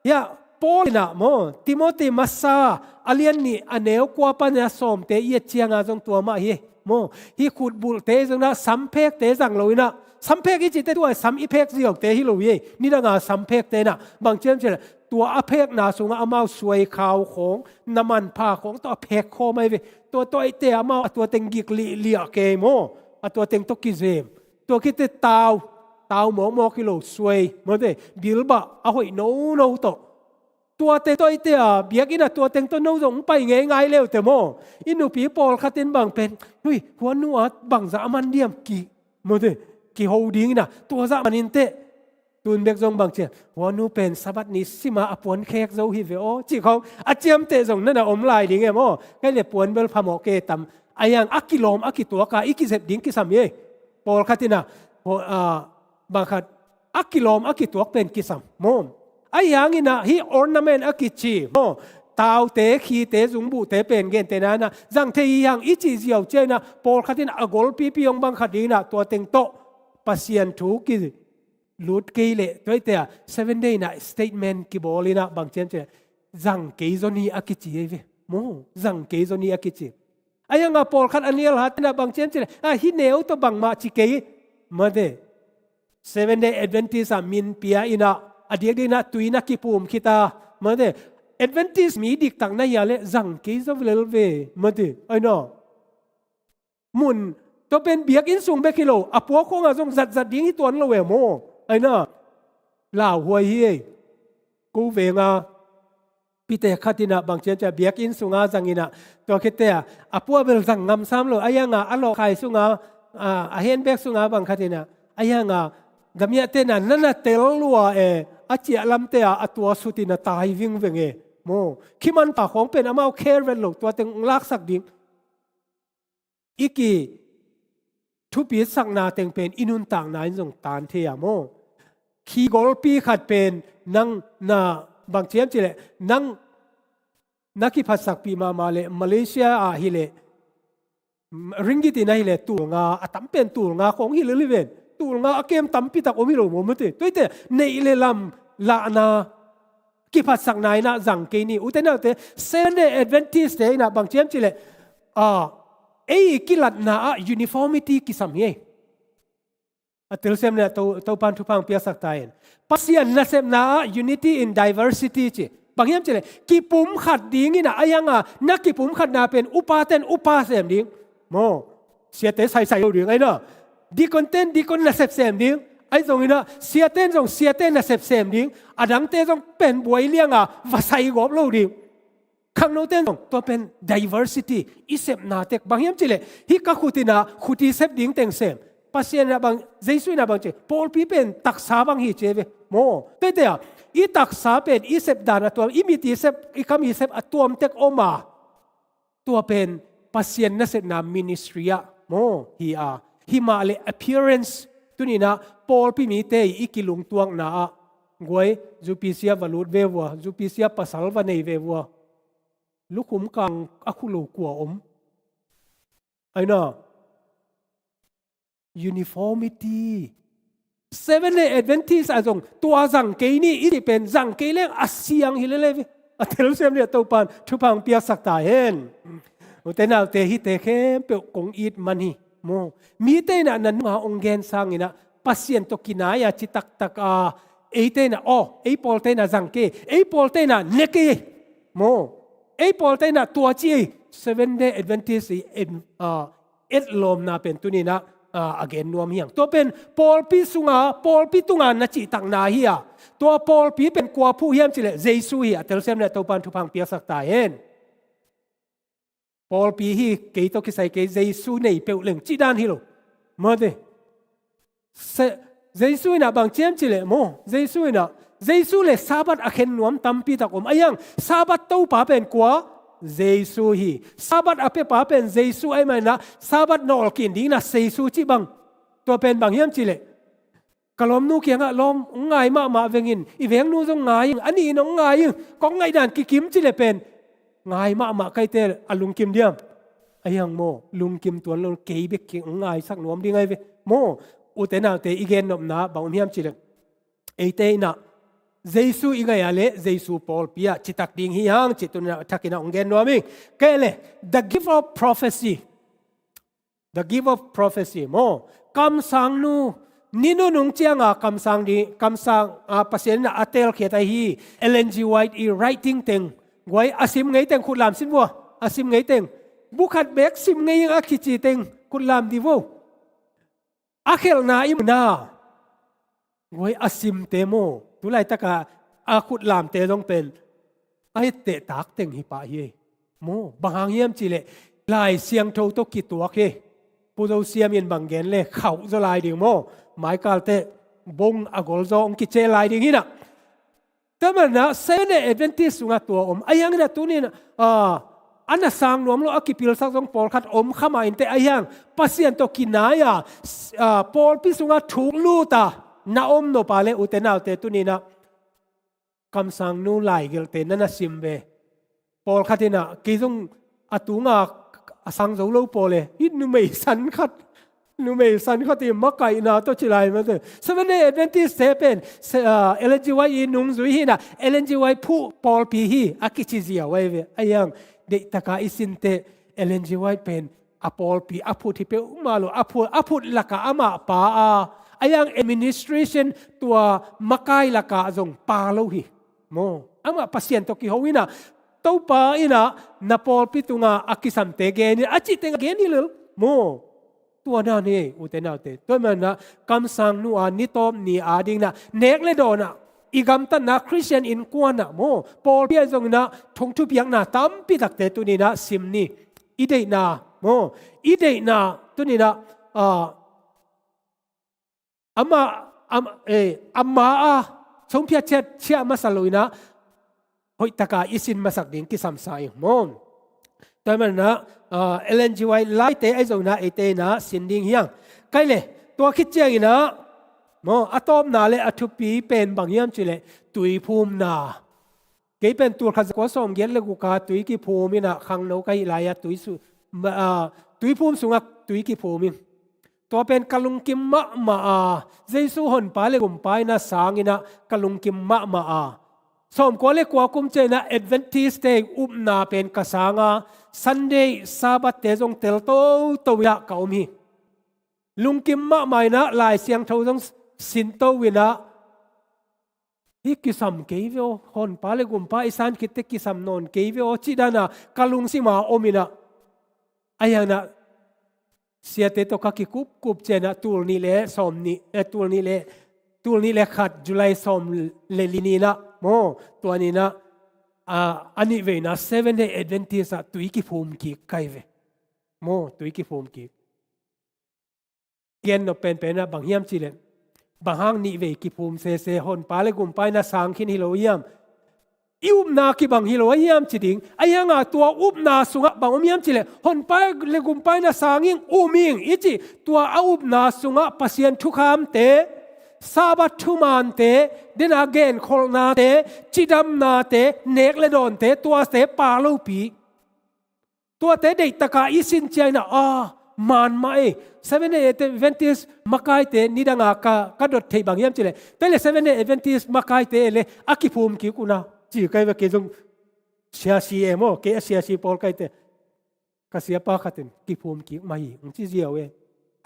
hiah, Paul in ah, maw, Timothy masa a lian nih a neu kua panin a sawmte i et ciangin ah zong tua mah hi, maw. Hih khutbulhte zong ah samphekte zang lo in ah, samphek i cihte tua sam i phek ziaute hi lo hi. Nidang a samphekte in ah bang ci hiam cih leh, tua a phekna sungah amau suaikhau khawng, na manpha khawng tawh a phek khawm ahi ve. Tua, tua eite amau a tua teng gik lihliah kei, maw, a tua teng tawh kizem. Tua khit teh tau, tau mawkmawk hi lo, suai, maw te, bilbah a hoih nono tawh. Tua teng tawh eite a biakinn ah tua teng tawh no zong hong pai ngeingai le uh teh, maw. I nupi pawlkhat in bang pen, hui, hua nu ah bangzah a man diam, ki, maw te, kiho ding in ah, tua zah man in teh. Tun bek zong bang ci hiam, hua nu pen Sabbath ni sim a a puan khek zo hi ve aw, cih khawng a ciamteh zong na na om lai ding e, maw. Kei leh puan bel phamawh kei tam. Ahi hang a kilawm a kituak a i kizep ding kisam hi. Pawlkhat in ah, hua, ah, bang khat, a kilawm a kituak pen kisam, maw. Ahi hangin ah hih ornament a kici, maw, taute, khite, zungbuhte pen gentehna in ah zang thei hi hang i cih ziau ciangin ah, pawlkhat in a golpipi hong bang khat ding in ah tua teng tawh Pasian thu kilut kei leh, tua eite a Seven Day in ah statement kibawl in ah bang ci hiam cih leh, zang kei zaw ni a kici ahi ve, maw, zang kei zaw ni a kici. Ahi hang a pawlkhat a nial hat in ah bang ci hiam cih leh, a, hih neu tawh bangmah ci kei, maw te. Seven Day Adventist ah min pia in ah, a diakdiak in ah tui na kipum khit a, maw te. Adventist mi diktak na hi a leh zang kei zaw lel ve, maw te. Ahi na. Mun, tua pen biakinn sung bek hi lo, a puak khawng ah zong zatzat ding hi tuan lo e, maw. Ahi na. Lauhuai hi e. Ko veng a pite khat in ah bang ci hiam cih leh, biakinn sung a zang in ah, tua khit teh a, a pua bel zang ngam sam lo, ahi hang a, a lawhkhai sung a, a, a handbag sung a bang khat in ah, ahi hang a, gamiahte in ah na na tel lua e, a ciah lam teh a, a tua sut in ah tai vingveng e, maw. Khi manpha khawng pen amau care vet lo, tua teng laksak ding. I ki thupitsakna teng pen i nuntakna in zong tan thei a, maw. Khi golpi khat pen nang na, bang ci hiam cih leh, nang na kiphatsakpih mahmah leh Malaysia ah hi leh, ringgit in ahi leh tul nga, a tam pen tul nga khawng hi lel hi ven. Tul nga a kem tampi tak om hi lo, maw, maw te. Tua eite neih leh lam lahna, kiphatsakna in ah zang kei ni. Ute naute, Seven Day Adventist-te in ah bang ci hiam cih leh, a, ei kilatna ah uniformity kisam hi. A telsiam in ah To, Topan thupha hong piaksak ta hen. Pasian nasepna ah unity in diversity ci. Bang hiam cih leh, kipumkhat ding in ah, ahi hang a, na kipumkhatna pen upate'n upa sem ding, maw. Siate saisai lo ding, ahi na. Deacon-te'n deacon nasep sem ding, ahi zongin ah, siate'n zong siate nasep sem ding, a dangte zong pen buai liang a va sai gawp lo ding. Khangnote'n zong tua pen diversity, i sepna tek. Bang hiam cih leh, hih ka khut in ah khuti sep ding teng sem. Pasian in ah bang, Jesu in ah bang ci, pawlpi pen taksa bang hi ci ve, maw. Tua eite a, i taksa pen i sep dan a tuam, i mit i sep, i kam i sep a tuam tek om a, tua pen Pasian nasepna ministry ah, maw, hi a. Hi mah leh appearance, tuni in ah pawlpi mite i kilungtuakna ah, guai, zu pisia va lut ve vua, zu pisia pasal va nei ve vua. Lukhum kang a khu lo kua om? Ahi na. Uniformity. Seven Day Adventist ah zong tua zang kei ni i cih pen zang kei leng a siang hi lel e ve. A telsiam in ah Topan thupha hong piaksak ta hen. Ute naute, hihte khempeuh kong it man hi, maw. Mite in ah na nunga hong gen sangin ah Pasian tawh kinai a ci taktak a, eite in ah, aw, ei pawlte in ah zang kei, ei pawlte in ah ne kei, maw. Ei pawlte in ah tua ci ei, Seven Day Adventist i en, a, etlawmna pen tuni in ah, a, a gen nuam hi hang. Tua pen pawlpi sunga, pawlpi tunga na cihtakna hi a. Tua pawlpi pen kua phuh hiam cih leh Jesu hi a, telsiam in ah Topan thupha hong piaksak ta hen. pawlpi hi, kei tawh kisai kei, Jesu nei peuh leng cih dan hi lo. Mawte. Se, Jesu in ah bang ci hiam cih leh maw, Jesu in ah, Jesu le Sabbath a khen nuam tampi tak om. Ahi hang Sabbath Topa pen kua? Jesu hi. Sabbath a piapa pen Jesu ahih manin ah Sabbath nawlkhin dingin ah Jesu cih bang, tua pen bang hiam cih leh, ka lawmnu kiangah, "Lawm, hong ngai mahmah veng in, i vengnu zong ngai ing, a nih in hong ngai ing, kong ngaihdan kikim," cih leh pen ngai mahmah kaite a lungkim diam? Ahi hang maw, lungkim tuan lo, kei bek ki hong ngaisak nuam ding ahi ve. Maw, ute naute, i gennopna bang om hiam cih leh, eite in ah Jesu i ngaih a leh Jesu pawlpi ah citak ding hi hang cih tuni-in ah thakin ah hong gen nuam ing. Kei leh, the gift of prophecy. The gift of prophecy, maw. Kamsangnu, ni nunung cianga kamsang ding, kamsang, ah, Pasian in ah a teelkhiat ahi Ellen G. White i writing teng, guai, a sim ngei teng khut lam sin vua, a sim ngei teng. Bu khat bek sim ngei ing a kici teng khut lam dih vo. A khelhna i mu na. Guai, a simte maw, tu laitak a a khut lamte zong pen a etteh tak teng hi pah hi. Maw, bang hang hiam cih leh Lai Siangtho tawh kituak hi. Pu Zo Siam in bang gen leh khauh zaw lai ding maw, maikalte bong a gol zaw hong kici lai ding hi in ah. Tua manin ah Seventh-day Adventist sungah tua om. Ahi hangin ah tuni-in ah, ah, a na sang nuam lo a kipilsak zong pawlkhat om kha mah inteh, ahi hang Pasian tawh kinai a, s-, ah, pawlpi sungah thuk lut a na om nop a leh, ute naute, tuni-in ah kamsangnu laigelhte na na sim ve. Pawlkhat in ah, kei zong a tunga a sang zo lo pawl e, hih numei san khat, numei san khat i makaihna tawh ci lai mawte. Seventh-day Adventist-te pen, se-, ah, Ellen G. White i nungzui hi in ah, Ellen G. White phuh pawlpi hi a kici ziau ahi ve. Ahi hang, deihtak a i sinteh, Ellen G. White pen a pawlpi a phut hi peuhmah lo, a phut, a phut lakah amah pa a, ahi hang administration, tua makai lakah zong pa lo hi. Maw, amah Pasian tawh kiho in ah, Topa in ah na pawlpi tungah a kisamte gen in, a cih teng a gen hi lel. Maw, tua dan hi, ute naute. Tua manin ah kamsangnu a ni tawp ni a dingin ah, nek le dawn ah, i gamtatna Khristian innkuan ah maw, pawlpi ah zongin ah thong thupiakna tampi takte tuni-in ah sim ni. I deihna maw, i deihna tuni-in ah, ah, amah, am-, eh, amah a songphiat ciat ciah masa lo-in ah, hoihtak a i sin masak ding kisam sa ing maw. Tua manin ah, ah, Ellen G. White laite ahi zongin ah eite in ah sin ding hi hang. Kei leh, tua khit ciangin ah, maw, a tawpna le a thupi pen bang hiam cih leh, tuiphumna. Kei pen tul khat za kua sawmgiat le guk a tui kiphum in ah, khangno ka hih lai-a tui su-, ma-, ah, tuiphum sungah tui kiphum in. Tua pen ka lungkim mahmah a, Jesu Honpa le Gumpa in ah sang in ah ka lungkim mahmah a. Sawmkua le kua kum ciangin ah Adventist-te upna pen ka sang a, Sunday Sabbath-te zong tel toto in ah ka om hi. Lungkim mahmah in ah Lai Siangtho zong sinto in ah, hih kisam kei ve aw, Honpa le Gumpa i san khitteh kisam nawn kei ve aw, cih dan a ka lungsim a om in ah. Ahi hangin ah siate tawh ka kikupkup ciangin ah tul nih le sawm nih, eh, tul nih le, tul nih le khat, July sawm le li ni-in ah maw, tua ni-in ah, ah, a nihveina Seventh-day Adventist ah tui kiphum kik ka hi ve. Maw, tui kiphum kik. Gen nop penpen ah bang hiam cih leh, bang hang nihvei kiphum sese Honpa le Gumpa in ah sang khin hi lo hiam? I upna kibang hi lo a hiam ci ding. Ahi hang a tua upna sungah bang om hiam cih leh, Honpa le Gumpa in ah sang ing, um ing i cih, tua a upna sungah Pasian thukhamte, Sabbath thumante, den a genkholhnate, cidamnate, nek le dawnte, tuate pa lopi. Tuate deihtak a i sin ciangin ah, ah, man mah ei. Seventh-day Adventist makaite nidang a ka, ka dot theih bang hiam cih leh, kei leh Seventh-day Adventist makaite leh a kiphum kik un ah, ci ka hi ve. Kei zong siasi e maw, kei a siasi pawl ka hi teh. Ka siapa khat in kiphum kik mah hi, hong ci ziau e.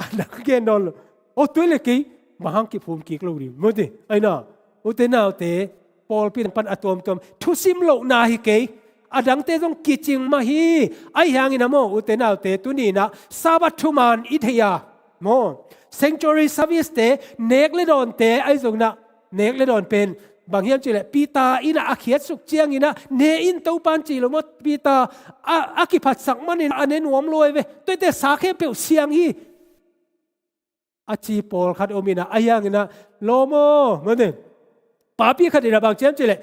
A dang gen nawn lo. Aw, tua leh kei bang hang kiphum kik lo ding, maw te. Ahi na, ute naute, pawlpi pan a tuamtuam thusim lohna hi kei. A dangte zong kicing mah hi. Ahi hangin ah maw, ute naute, tuni-in ah Sabbath thuman i thei a, maw, sanctuary service-te, nek le dawnte, ahi zongin ah nek le dawn pen Bang hiam cih leh Peter in ah a khiatsuk ciangin ah ne in Topa in ci lo maw, Peter a, a kiphatsak manin a ne nuam lo ve. Tuate sa khempeuh siang hi. A ci pawlkhat om in ah, a hiangin ah lawm aw, mate. Papi khat in ah bang ci hiam cih leh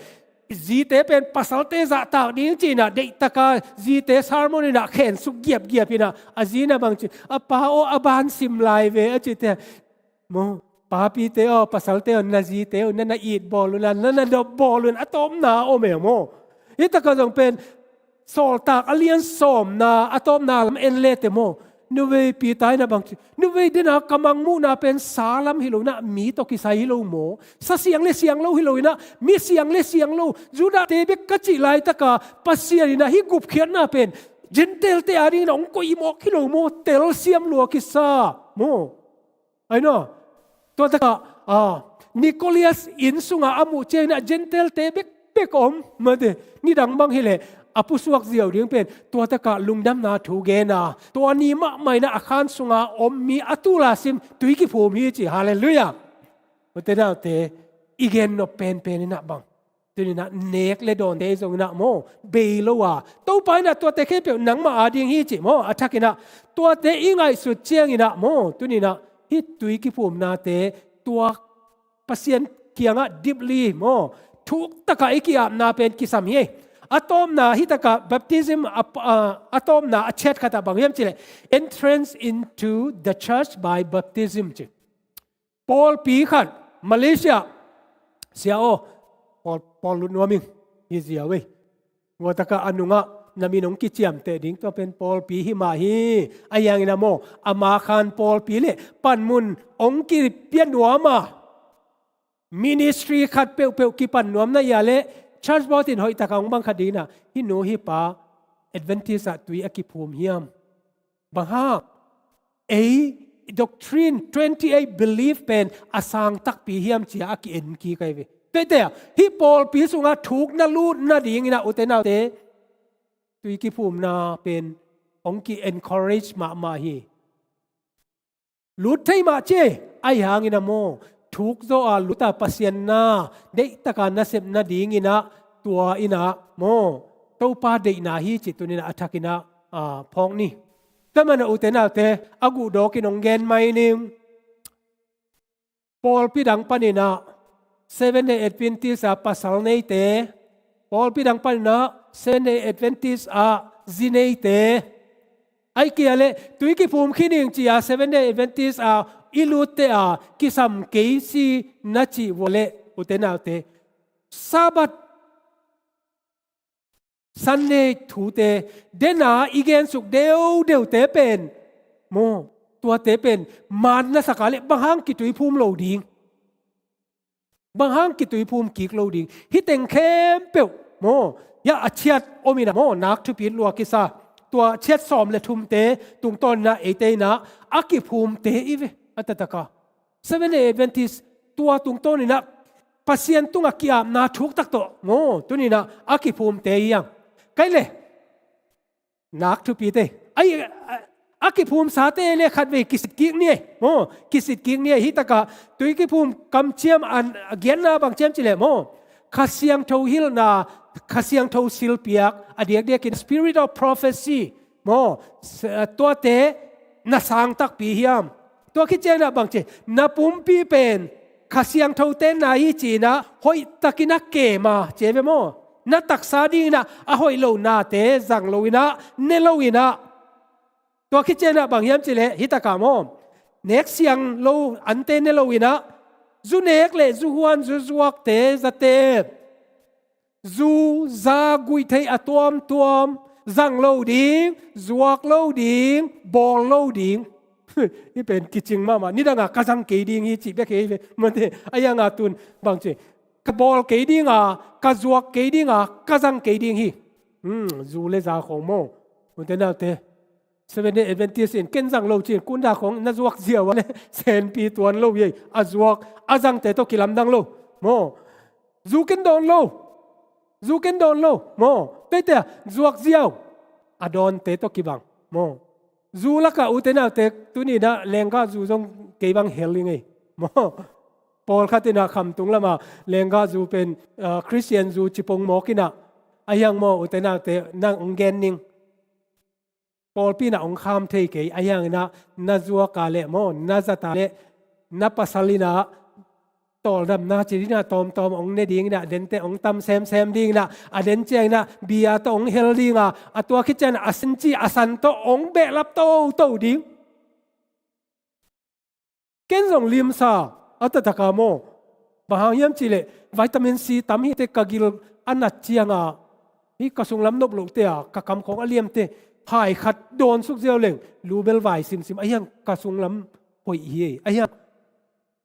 zite pen pasalte zahtak ding ci in ah deihtaka zite sermon in ah khensuk giapgiap in ah, a zi in ah bang ci, a pa aw, a ban sim lai ve a ci te. Maw, papite aw, pasalte aw, na zite aw, na na it bawl un la, na na dop bawl un, a tawpna om e maw. Hih takah zong pen Sawltak a lian sawmna a tawpna lam en le te maw. Nuvei Peter in ah bang ci, nuvei den a ka mangmuhna pen sa lam hi lo in ah, mi tawh kisai hi lo maw. Sa siang le siang lo hi lo in ah, mi siang le siang lo, Judahte bek ka cih laitaka Pasian in ah hih gupkhiatna pen Gentile-te adingin ah hong koih mawk hi lo maw, telsiam lua kisa maw. Ai no. Tua takah, ah, Nicholas inn sungah a muh ciangin ah Gentile-te bekbek om, mate. Nidang bang hi leh a pusuak ziau ding pen tua takah lungdamna thu gen a, tua ni mahmah in ah a khan sunga om mi a tul a sim tui kiphum hi ci. Halleluiah. Ute naute, i gen nop penpen in ah bang, tuni in ah nek le dawnte zong in ah maw, bei lo a, Topa in ah tuate khempeuh nangmah ading hi ci maw, a thak in ah tuate i ngaihsut ciangin ah maw, tuni in ah hih tui kiphumnate tua Pasian kiangah deeply maw, thuk takah i ki-apna pen kisam hi. A tawpna hih takah baptism a, a, a tawpna a chiat khatah bang hiam cih leh entrance into the church by baptism ci. Pawlpi khat, Malaysia, sia aw, pawl, pawl lut nuam ing, hi ziau ei. Tua takah a nungah na min hong kiciamteh ding, tua pen pawlpi hi mah hi. A hiangin ah maw, ama khan pawlpi le panmun hong kipia nuam a, ministry khat peuhpeuh kipan nuam na hia leh, church board in hoih takah hong bang kha ding in ah, hih nu hih pa Adventist ah tui a kiphum hiam? Bang hang? Ei doctrine twenty-eight belief pen a sang takpi hiam ci a a ki-en kik ahi ve. Tuate ah, hih pawlpi sungah thuk na lut nadingin ah ute naute, tui kiphumna pen hong ki-encourage mahmah hi. Lut thei mah ci, ahi hangin ah maw, thuk zaw a lut a Pasian na deihtaka nasep nadingin ah, tua in ah maw, Topa deihna hi ci tuni in ah a thak in ah, ah, phawk ni. Tua manin ah ute naute, a guh dawkin hong gen mai ning. Pawlpi dang panin ah Seventh Day Adventist ah pasal neite, pawlpi dang panin ah Seventh Day Adventist ah zi neite, ahih kei leh tui kiphum khin ing ci a Seventh Day Adventist ah i lutte ah kisam kei si na cih uh leh, ute naute, Sabbath Sunday thute, den a i gensuk deudeute pen maw, tuate pen maan na sak a leh bang hang kituiphum lo ding? Bang hang kituiphum kik lo ding? Hih teng khempeuh maw, hia a chiat om in ah maw, nak thupi lua kisa. Tua chiat sawm le thumte tungtawn in ah eite in ah a kiphumte i ve, a taktak a. Seventh Day Adventist tua tungtawn in ah Pasian tungah ki-apna thuk tak tawh maw, tuni in ah a kiphumte hi hang. Kei leh nak thupite, ai, a, a kiphumsate leh khatvei kisit kik ni ei maw, kisit kik ni ei. Hih takah tui kiphum kamciam a giatna bang ci hiam cih leh maw, Kha Siangtho hilhna, Kha Siangtho silpiak, a diakdiakin spirit of prophecy maw, s-, tuate na sang takpi hiam? Tua khit ciangin ah bang ci, na pumpi pen Kha Siangtho tenna hi ci in ah hoihtakin ah kem a, ci ve maw. Na taksa dingin ah a hoih lo nate zang lo in ah, ne lo in ah. Tua khit ciangin ah bang hiam cih leh, hih takah maw, nek siang lo ante ne lo in ah, zu nek le zu huan, zu zuakte, zate, zu za guih theih a tuamtuam zang lo ding, zuak lo ding, bawl lo ding. Hih pen kicing mahmah. Nidang a ka zang kei ding hi cih bek hi ve. Mate, a hiang a tun bang ci, ka bawl kei ding a, ka zuak kei ding a, ka zang kei ding hi. Hmm, zu le za khawng maw, ute naute. Seventh Day Adventist in ken zang lo ci-in, kunda khawng na zuak ziau a leh senpi tuan lo hi ei. A zuak, a zangte tawh kilamdang lo maw. Zu ken dawn lo. Zu ken dawn lo maw. Tuate a zuak ziau, a dawnte tawh kibang maw. Zu lakah ute naute, tuni in ah lenggah zu zong kei bang hel ing ei maw. Pawlkhat in ah khamtung lamah lenggah zu pen, ah, Khristian zu ci pongmawk in ah, ahi hang maw, ute naute, nang hong gen ning. Pawlpi in ah hong kham thei kei, ahi hangin ah na zuak a leh maw, na zat a leh, na pasal in ah tawldamna ci ding in ah tawmtawm hong ne ding in ah, a dente hong tam semsem ding in ah, a den ciangin ah bia tawh hong hel ding a, a tua khit ciangin a sinci a san tawh hong behlap toto ding. Ken zong limsa a taktak a maw. Bang hang hiam cih leh vitamin C tam hi teh, ka gil a nat ciang a, hih ka sunglam nop lohte a, ka kam khawng a liamte hai khat dawnsuk ziau leng, lu bel vai simsim, ahi hang ka sunglam hoih hi, ahi hang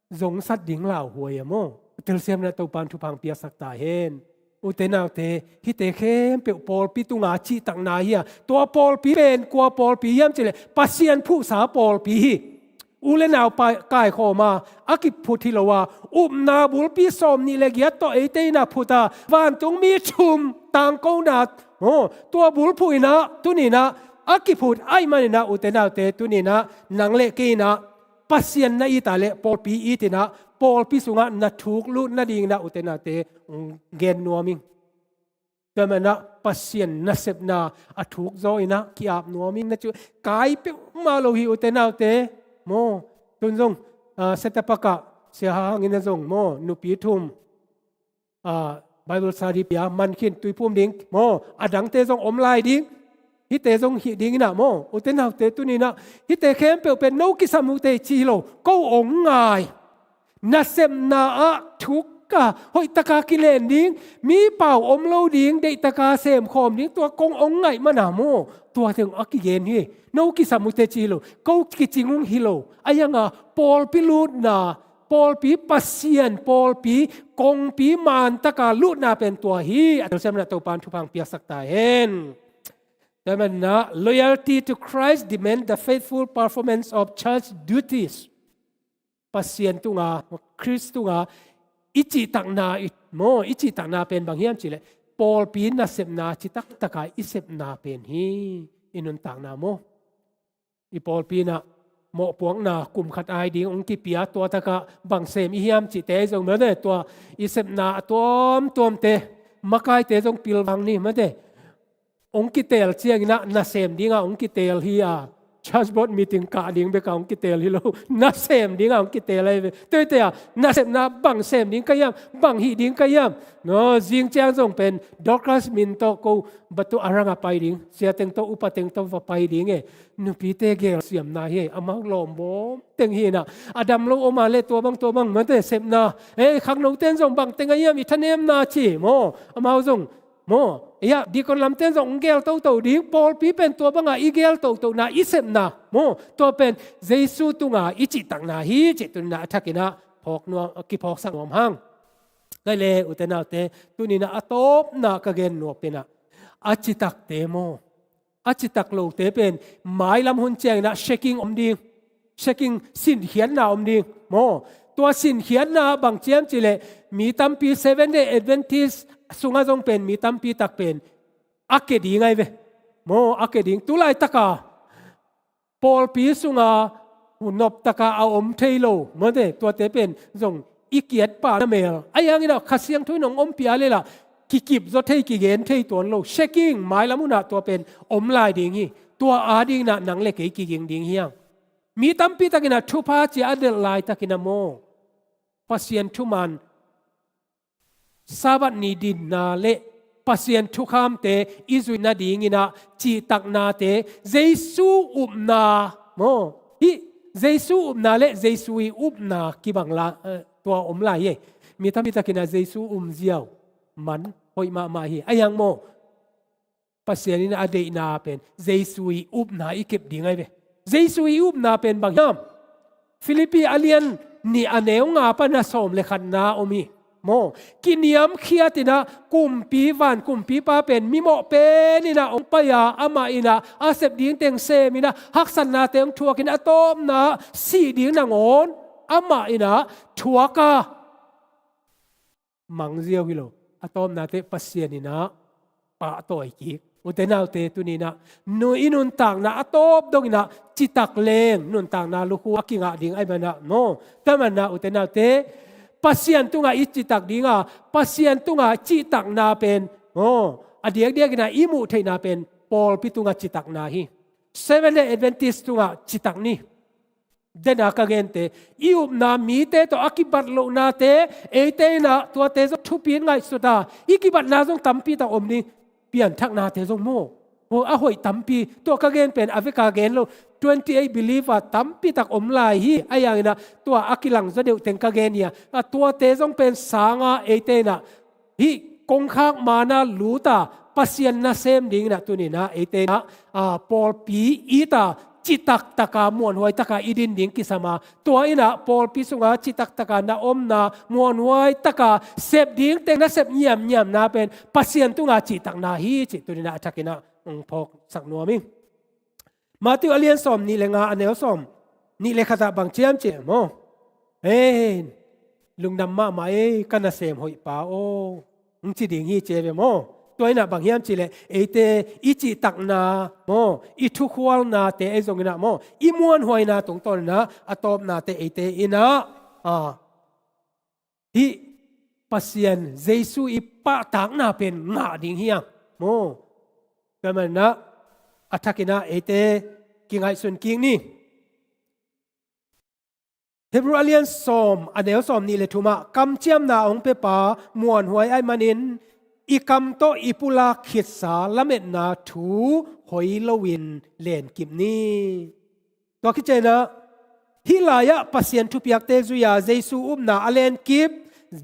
zongsat ding lauhuai a maw. Telsiam in ah Topa'n thupha hong piaksak ta hen. Ute naute, hihte khempeuh pawlpi tunga cihtakna hi a, tua pawlpi pen kua pawlpi hiam cih leh Pasian phuhsa pawlpi hi. U le nau pa-, kaikhawm a, a kiphut hi lo a, upna bulpi sawmnih le giat tawh eite in ah phut a, vantungmi thum tangkona, aw, tua bulphuh in ah, tuni in ah a kiphut ahih manin ah, ute naute, tuni in ah nang le kei in ah Pasian na it a leh pawlpi it in ah, pawlpi sungah na thuk lut nading in ah, ute naute, gen nuam ing. Tua manin ah Pasian nasepna a thuk zaw in ah ki-ap nuam ing. Na ci uh kai peuhmah lo hi, ute naute, maw. Tun zong, ah, Setapak ah Sia Hang in ah zong maw, nupi thum, ah, Bible study pia man khin, tuiphum ding maw, a dangte zong om lai ding. Hihte zong hih ding in ah maw, ute naute, tuni in ah hihte khempeuh pen no kisam uh teh ci hi lo, ko hong ngai. Nasepna ah thuk a, hoih taka kilen ding, mi pau om lo ding, deih taka semkhawm ding, tua kong hong ngaih man a maw, tua teng a kigen hi. No kisam uh teh ci hi lo, ko kicing ung hi lo. Ahi hang a pawlpi lutna, pawlpi Pasian, pawlpi kongpi man taka lutna pen tua hi. A telsiam in ah Topa'n thupha hong piaksak ta hen. Tua manin ah, loyalty to Christ demand the faithful performance of church duties. Pasian tunga, Khrist tunga i cihtakna, i, maw, i cihtakna pen bang hiam cih leh pawlpi nasepna citak taka i sepna pen hi. I nuntakna maw, i pawlpi in ah mawhpuakna kum khat ai ding hong kipia, tua takah bang sem i hiam cihte zong mate, tua i sepna a tuamtuamte, makaite zong pilvang ni mate. Hong kiteel ciangin ah nasem ding a hong kiteel hi a, church board meeting kah ding bek a hong kiteel hi lo, nasem ding a hong kiteel ahi ve. Tuate a nasepna bang sem ding ka hiam, bang hih ding ka hiam. No, zing ciang zong pen Dorcas min tawh ko batu a rang a pai ding, siateng tawh, upateng tawh va pai ding e. Nupite gelsiamna hi, amau lawmbawm teng hi in ah, a dam lo om a leh tua bang tua bang mate sepna. Ei, khangnote'n zong bang teng a hiam i thanemna ci maw, amau zong maw, ei, a deacon lamte'n zong hong gel toto ding, pawlpi pen tua bang a i gel toto na, i sepna maw, tua pen Jesu tunga i cihtakna hi cih tuni in ah a thak in ah phawk nuam, kiphawksak nuam hang. Ngai le, ute naute, tuni in ah a tawpna ka gen nuam pen ah, a citakte maw, a citak lote pen mailam hun ciangin ah shaking om ding. Shaking, sinkhiatna om ding maw. Tua sinkhiatna bang hiam cih leh mi tampi, Seventh Day Adventist sungah zong pen mi tampi tak pen a ke ding ahi ve. Maw, a ke ding. Tulaitak a pawlpi sunga hun nop taka a om thei lo mate, tuate pen zong i kiat pah na mel. Ahi hangin ah Kha Siangtho in hong ompih a leh lah kikip zaw thei, kigen thei tuan lo. Shaking, mailam hun ah tua pen om lai ding hi. Tua adingin ah nang le kei kiging ding hi hang. Mi tampi takin ah thupha ci a delh laitakin ah maw, Pasian thuman, Sabbath ni dinna le Pasian thukhamte i zuih nadingin ah cihtaknate, Jesu upna maw, hih Jesu upna le Jesu i upna kibang la, eh, tua om lai hi. Mi tampi takin ah Jesu um ziau man hoih mahmah hi. Ahi hang maw, Pasian in a deihna pen Jesu i upna i kep ding ahi ve. Jesu i upna pen bang hiam? Filipi a lian nih a neu nga pan a sawm le khatna om hi. Maw, kiniamkhiat in ah kumpi, van kumpipa pen mimawh pen in ah hong pai a, amah in ah a sep ding teng sem in ah haksatnate hong thuak in a tawpna sih ding nangawn amah in ah thuak a, mang ziau hi lo. A tawpna teh Pasian in ah pahtawi kik. Ute naute, tuni in ah nu i nuntakna a tawp dongin ah citak leng nuntakna lukhu a kingah ding ahi manin ah, no. Tua manin ah ute naute, Pasian tungah i citak dinga, Pasian tungah cihtakna pen, oh, a diakdiak inah i muh theihna pen pawlpi tungah citakna hi. Seventh Day Adventist tungah citak ni. Dena ka gente, i upna mite tawh a kibat lohnate, eite inah tuate zong thupi in ngaihsuta, i kibatna zong tampi tak om ding, pianthaknate zong maw. Oh, a hoih tampi, tua ka gen pen a veka gen lo, twenty eight believer tampi tak om lai hi, a yanginah tua a kilang zaw deuh teng ka gen hi a, a tuate zong pen sanga eite inah, hih kongkhak mana luta, Pasian nasem dinginah tuninah eite inah, a, pawlpi ita, citak taka, muanhuai taka i din ding kisama. Tua inah pawlpi sunga citak taka na omna, muanhuai taka sep ding teng na sep ngiamngiamna pen Pasian tunga cihtakna hi cih tuninah a thakinah, mm, phawksak nuam ing. Matthew a lian sawm nih le nga a neu sawm nih le khatah bang ciam cih maw? Hei, lungdam mahmah ei, ka nasem hoih pa aw, hong ci ding hi ci ve maw? Tua inah bang hiam cihleh, eite i cihtakna maw, i thukhualnate ei zonginah maw, i muanhuaina tungtawninah a tawpnate eite inah, a, hih Pasian Jesu i pahtakna pen ngah ding hi hang maw? Tua maninah a thakinah eite kingaihsun kik ni. Hebrew a lian sawm a neu sawm nih le thumah kamciamna a hong piapa muanhuai ahih manin i kam tawh i pulak khitsa lametna thu hoi loin lenkip ni. Tua khit cianginah hih lai-ah Pasian thupiakte zui-a Jesu upna a lenkip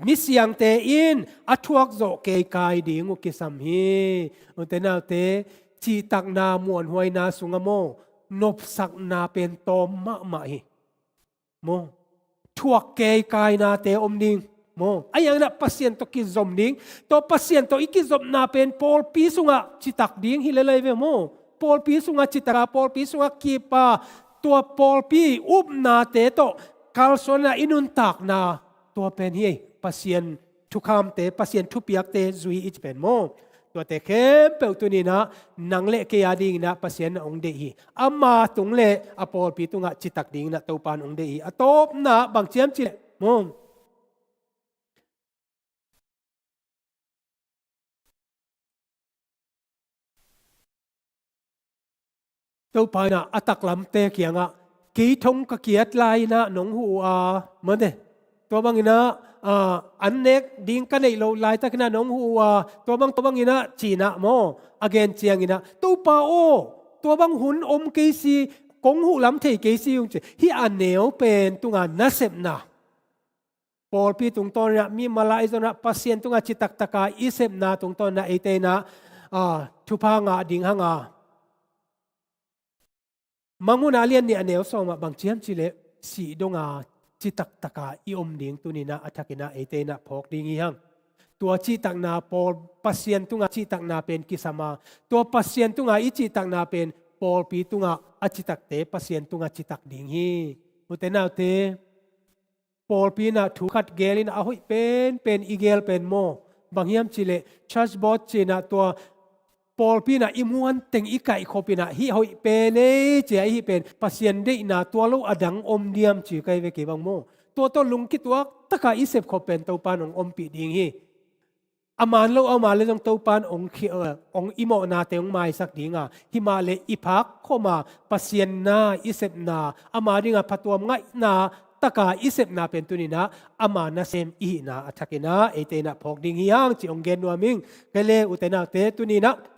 misiangte in a thuak zawh keikai ding uh kisam hi. Ute naute, cihtakna muanhuaina sungah maw, nopsakna pen tawm mahmah hi. Maw? Thuak keikainate om ding. Maw? A yanginah Pasian tawh kizom ding. Tua Pasian tawh i kizopna pen pawlpi sungah citak ding hi lelai ve maw? Pawlpi sungah citaka, pawlpi sungah kipa, tua pawlpi upnate tawh kalsuanna i nuntakna, tua pen hi. Pasian thukhamte, Pasian thupiakte zui i ci pen maw? Tuate khempeuh tuninah nang le kei a dinginah Pasian a hong deih hi. Ama tung le a pawlpi tungah citak dinginah Topa in hong deih hi. A tawpna bang ciam cihleh maw? Topa inah a taklamte kiangah, kei thong ka kiat lai-inah nong huh uh a, mate. Tua banginah, a, an nek ding ka neih loh laitakinah nong huh uh a, tua bang, tua banginah cinah maw, a gen cianginah, Topa aw, tua bang hun om kei si, kong huh lam thei kei si ung ci. Hih a neu pen tunga nasepna. Pawlpi tungtawninah, mimal a i zonah, Pasian tungah citak taka i sepna tungtawninah eite inah, a, thupha ngah ding hanga. Mangmuhna a lian nih a neu sawmah bang ciam cihleh, sih donga citak taka i om ding tuninah a thakinah eite inah phawk ding hi hang. Tua cihtakna pawl, Pasian tungah cihtakna pen kisama. Tua Pasian tungah i cihtakna pen pawlpi tungah a citakte Pasian tungah citak ding hi. Ute naute, pawlpi inah thu khat gel inah a hoih penpen i gel pen maw? Bang hiam cihleh church board cinah tua pawlpi inah i muanteng i kaihkhop inah hih hoih pen ei cia i hih pen Pasian deihna tua lo a dang om diam ci kai ve kei bang maw? Tua tawh lungkituak taka i sepkhop pen Topa in hong ompih ding hi. A man lo a om a le zong Topa in hong khi-, eh, hong i mawhnate hong maisak dinga, himahleh i phak khoma Pasian na i sepna, ama dinga phatuam ngaihna taka i sepna pen tuninah ama nasem i hihna a thakinah eite inah phawk ding hi hang ci hong gen nuam ing. Kei le ute naute tuninah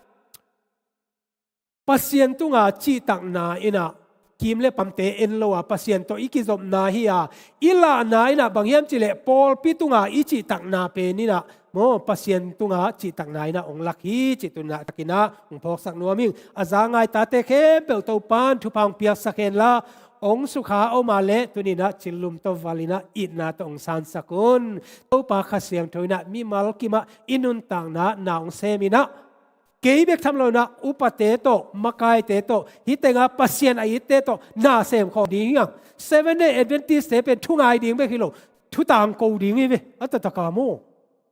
Pasian tunga cihtakna inah kim le pamte en lo a, Pasian tawh i kizopna hi a, i lahna inah bang hiam cihleh pawlpi tunga i cihtakna pen inah maw, Pasian tunga cihtakna inah hong lak hi cih tuninah a thakinah hong phawksak nuam ing. A za ngai tate khempeuh Topa in thupha hong piaksak henla, hong sukha a om a le tuninah cillum tawh val inah itna tawh hong sansak un. Topa Kha Siangtho inah mimal kimah i nuntakna na hong sem inah, kei bek tham lo inah upate tawh, makaite tawh, hih tenga Pasian a itte tawh na sem khawm ding hi hang. Seventh Day Adventist-te pen thu ngai ding bek hi lo, thu tangko ding hi ve, a taktak a maw?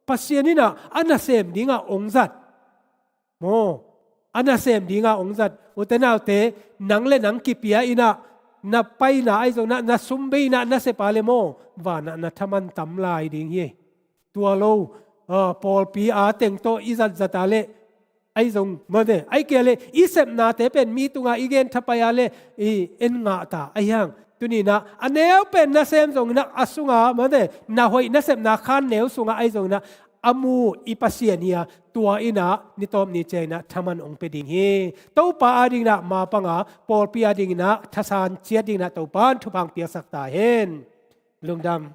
Pasian inah a nasem dingah hong zat maw? A nasem dingah hong zat. Ute naute, nang le nang kipia inah na paina ahi zongin ah, na sumbeina nasep a le maw, vanah na thaman tam lai ding hi. Tua lo, ah, pawlpi a teng tawh i zatzat a le ahi zong, mate, ahi kei a le i sepnate pen mi tungah i gen thapai a le i en ngah ta ahi hang. Tuni-in ah a neu pen nasem zongin ah a sungah, mate, na hoih nasepna khan neu sungah ahi zongin ah a mu i Pasian hi a, tua in ah ni tawp ni ciangin ah thaman hong pia ding hi. Topa adingin ah mapang a, pawlpi adingin ah thasan ciat dingin ah Topa'n thupha hong piaksak ta hen. Lungdam.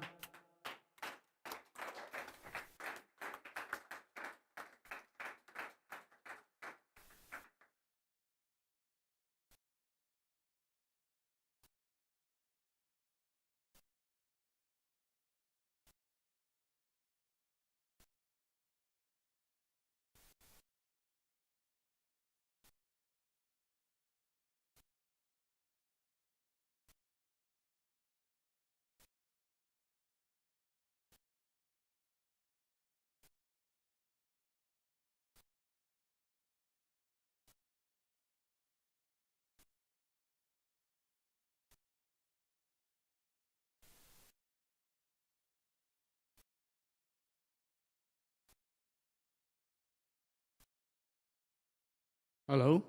Hello.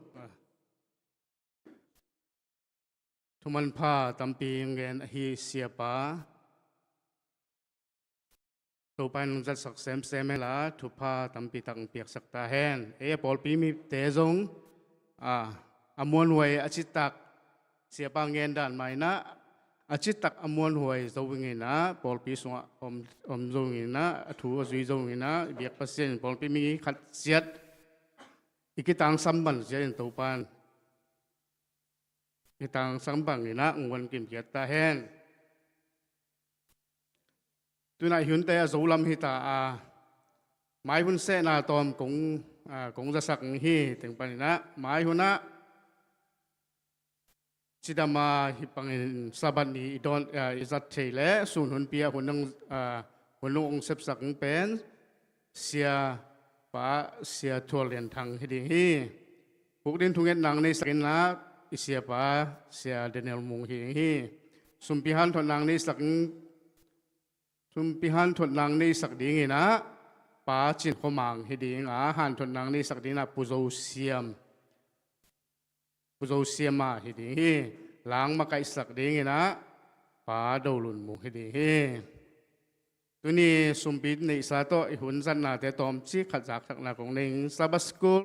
Thumanpha tampi ngen ahi siapa. Topa in hong zatsak semsem hen la, thupha tampi tak hong piaksak ta hen. Ei a pawlpi mite zong, a, a muanhuai a citak, siapa ngen dan mah in ah, a citak a muanhuai zo ing in ah, pawlpi sungah om, om zo ing in ah, a thu a zui zo ing in ah, i biak Pasian in pawlpi mi khat ciat i kitangsam bang ciat in Topa in kitangsam bangin ah hong honkim ciat ta hen. Tu-in ah i hunte a zo lam hi ta a, mai hun sehna tawm kong, a, kong zasak hi teng panin ah, mai hun ah cidam a hih bangin Sabbath ni i dawn, a, i zat theih leh sun hunpi ah hun hong, a, hun hong sepsak pen Siapa Sia Thual Lian Thang hi ding hi. Huk ding thungetna hong neisak in ah i siapa Sia Daniel Mung hi ding hi. Sumpi hanthotna hong neisak in, sumpi hanthotna hong neisak dingin ah Pa Cin Khua Mang hi ding a, hanthotna hong neisak dingin ah Pu Zo Siam, Pu Zo Siam ah hi ding hi. Lang makaihsak dingin ah Pa Do Lun Mung hi ding hi. Tuni sumpi neihsa tawh i hun zatnate tawmcik khat zakthakna kong nei ing. Sabbath School.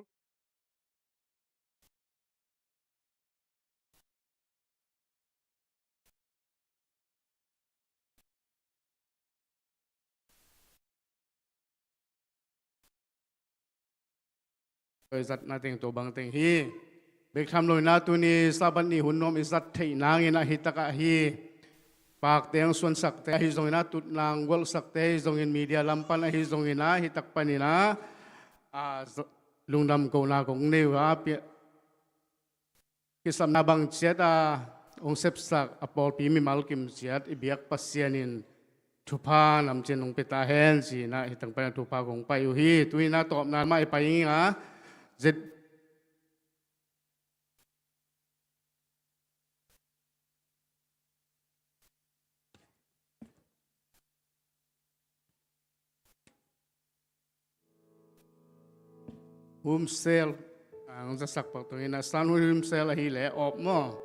Zatna teng tua bang teng hi. Bek tham lo in ah tuni Sabbath ni hun nuam i zat theih nangin ah hi takah hi. Pakte hong suansakte ahi zongin ah, tutna hong gualhsakte ahi zongin, media lam pan ahi zongin ah, hi tak panin ah, a, z-, lungdam kohna kong nei uh a, pia-, kisapna bang ciat a hong sepsak a pawlpi mimal kim ciat i biak Pasian in thupha namcin hong pia ta hen ci-in ah, hi tak panin ah thupha kong pai uh hi. Tu-in ah tawpna mah i pai ing a, Z Home cell, a, hong zasak pak tungin ah, San Home cell ahih leh awp maw.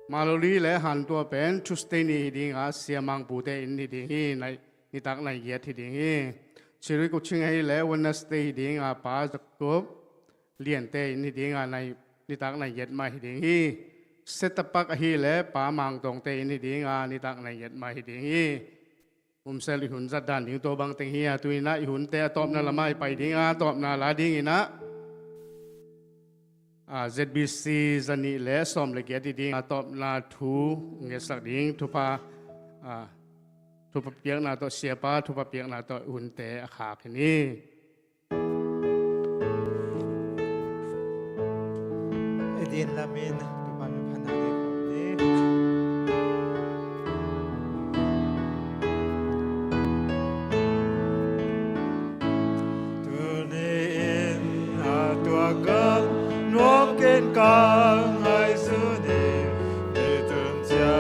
Maloli leh Hantua pen Tuesday ni hi ding a, Sia Mang Pute inn hi ding hi, nai, nitak nai giat hi ding hi. Chiri Kuching ahih leh Wednesday hi ding a, Pa Jacob Liante inn hi ding a, nai, nitak nai giat mah hi ding hi. Setapak ahih leh Pa Mang Tawngte inn hi ding a, nitak nai giat mah hi ding hi. Home cell i hun zat dan ding tua bang teng hi a, tu-in ah i hunte a tawpna lamah i pai ding a, tawpna la dingin ah, a, Z B C zanih leh sawm leh giat hi ding a, tawpna thu ngetsak ding, thupha, a, thupha piakna tawh, siapa thupha piakna tawh i hunte a khak hi ni. Ei din lamin Topa min phatna nei khawm ni. Tuni-in a tua gam nuam ken ka ngaihsun hi. Ei tun cia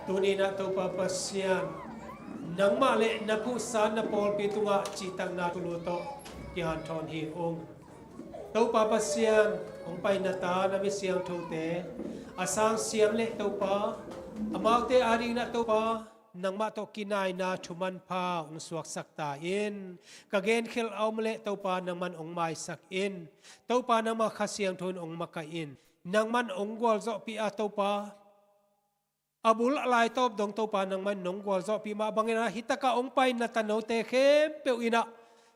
Tuni-in ah Topa Pasian, nangmah le na phuhsa na pawlpi tungah cihtakna thulu tawh kihanthawn hi ung. Topa Pasian, hong pai na ta na mi siangthote a sang siam le Topa, amaute adingin ah Topa, nangmah tawh kinaina thu manpha hong suaksak ta in. Ka genkhelh a om le Topa, nangman hong maisak in. Topa, nangmah Kha Siangtho in hong makaih in. Nangman hong gualzawhpih a Topa, a bul a laitawp dong Topa, nangman nong gualzawhpih mah bangin ah, hih takah hong pai na tanote khempeuh in ah,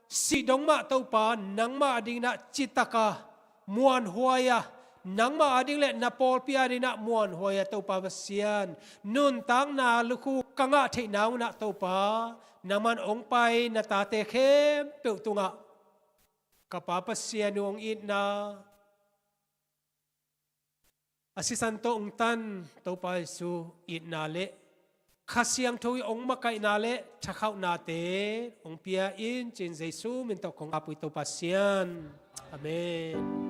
sih dong mah Topa, nangmah adingin ah citak a muanhuai a, nangmah ading le na pawlpi adingin ah muanhuai a Topa Pasian, nuntakna lukhu ka ngah theih nang un ah Topa, nangman hong pai na tate khempeuh tungah ka Pa Pasian uh hong itna, a sisan tawh hong tan Topa Jesu itna le Kha Siangtho i hong makaihna le thakhauhnate hong pia in, ci-in Jesu min tawh kong ap uh hi Topa Pasian. Amen.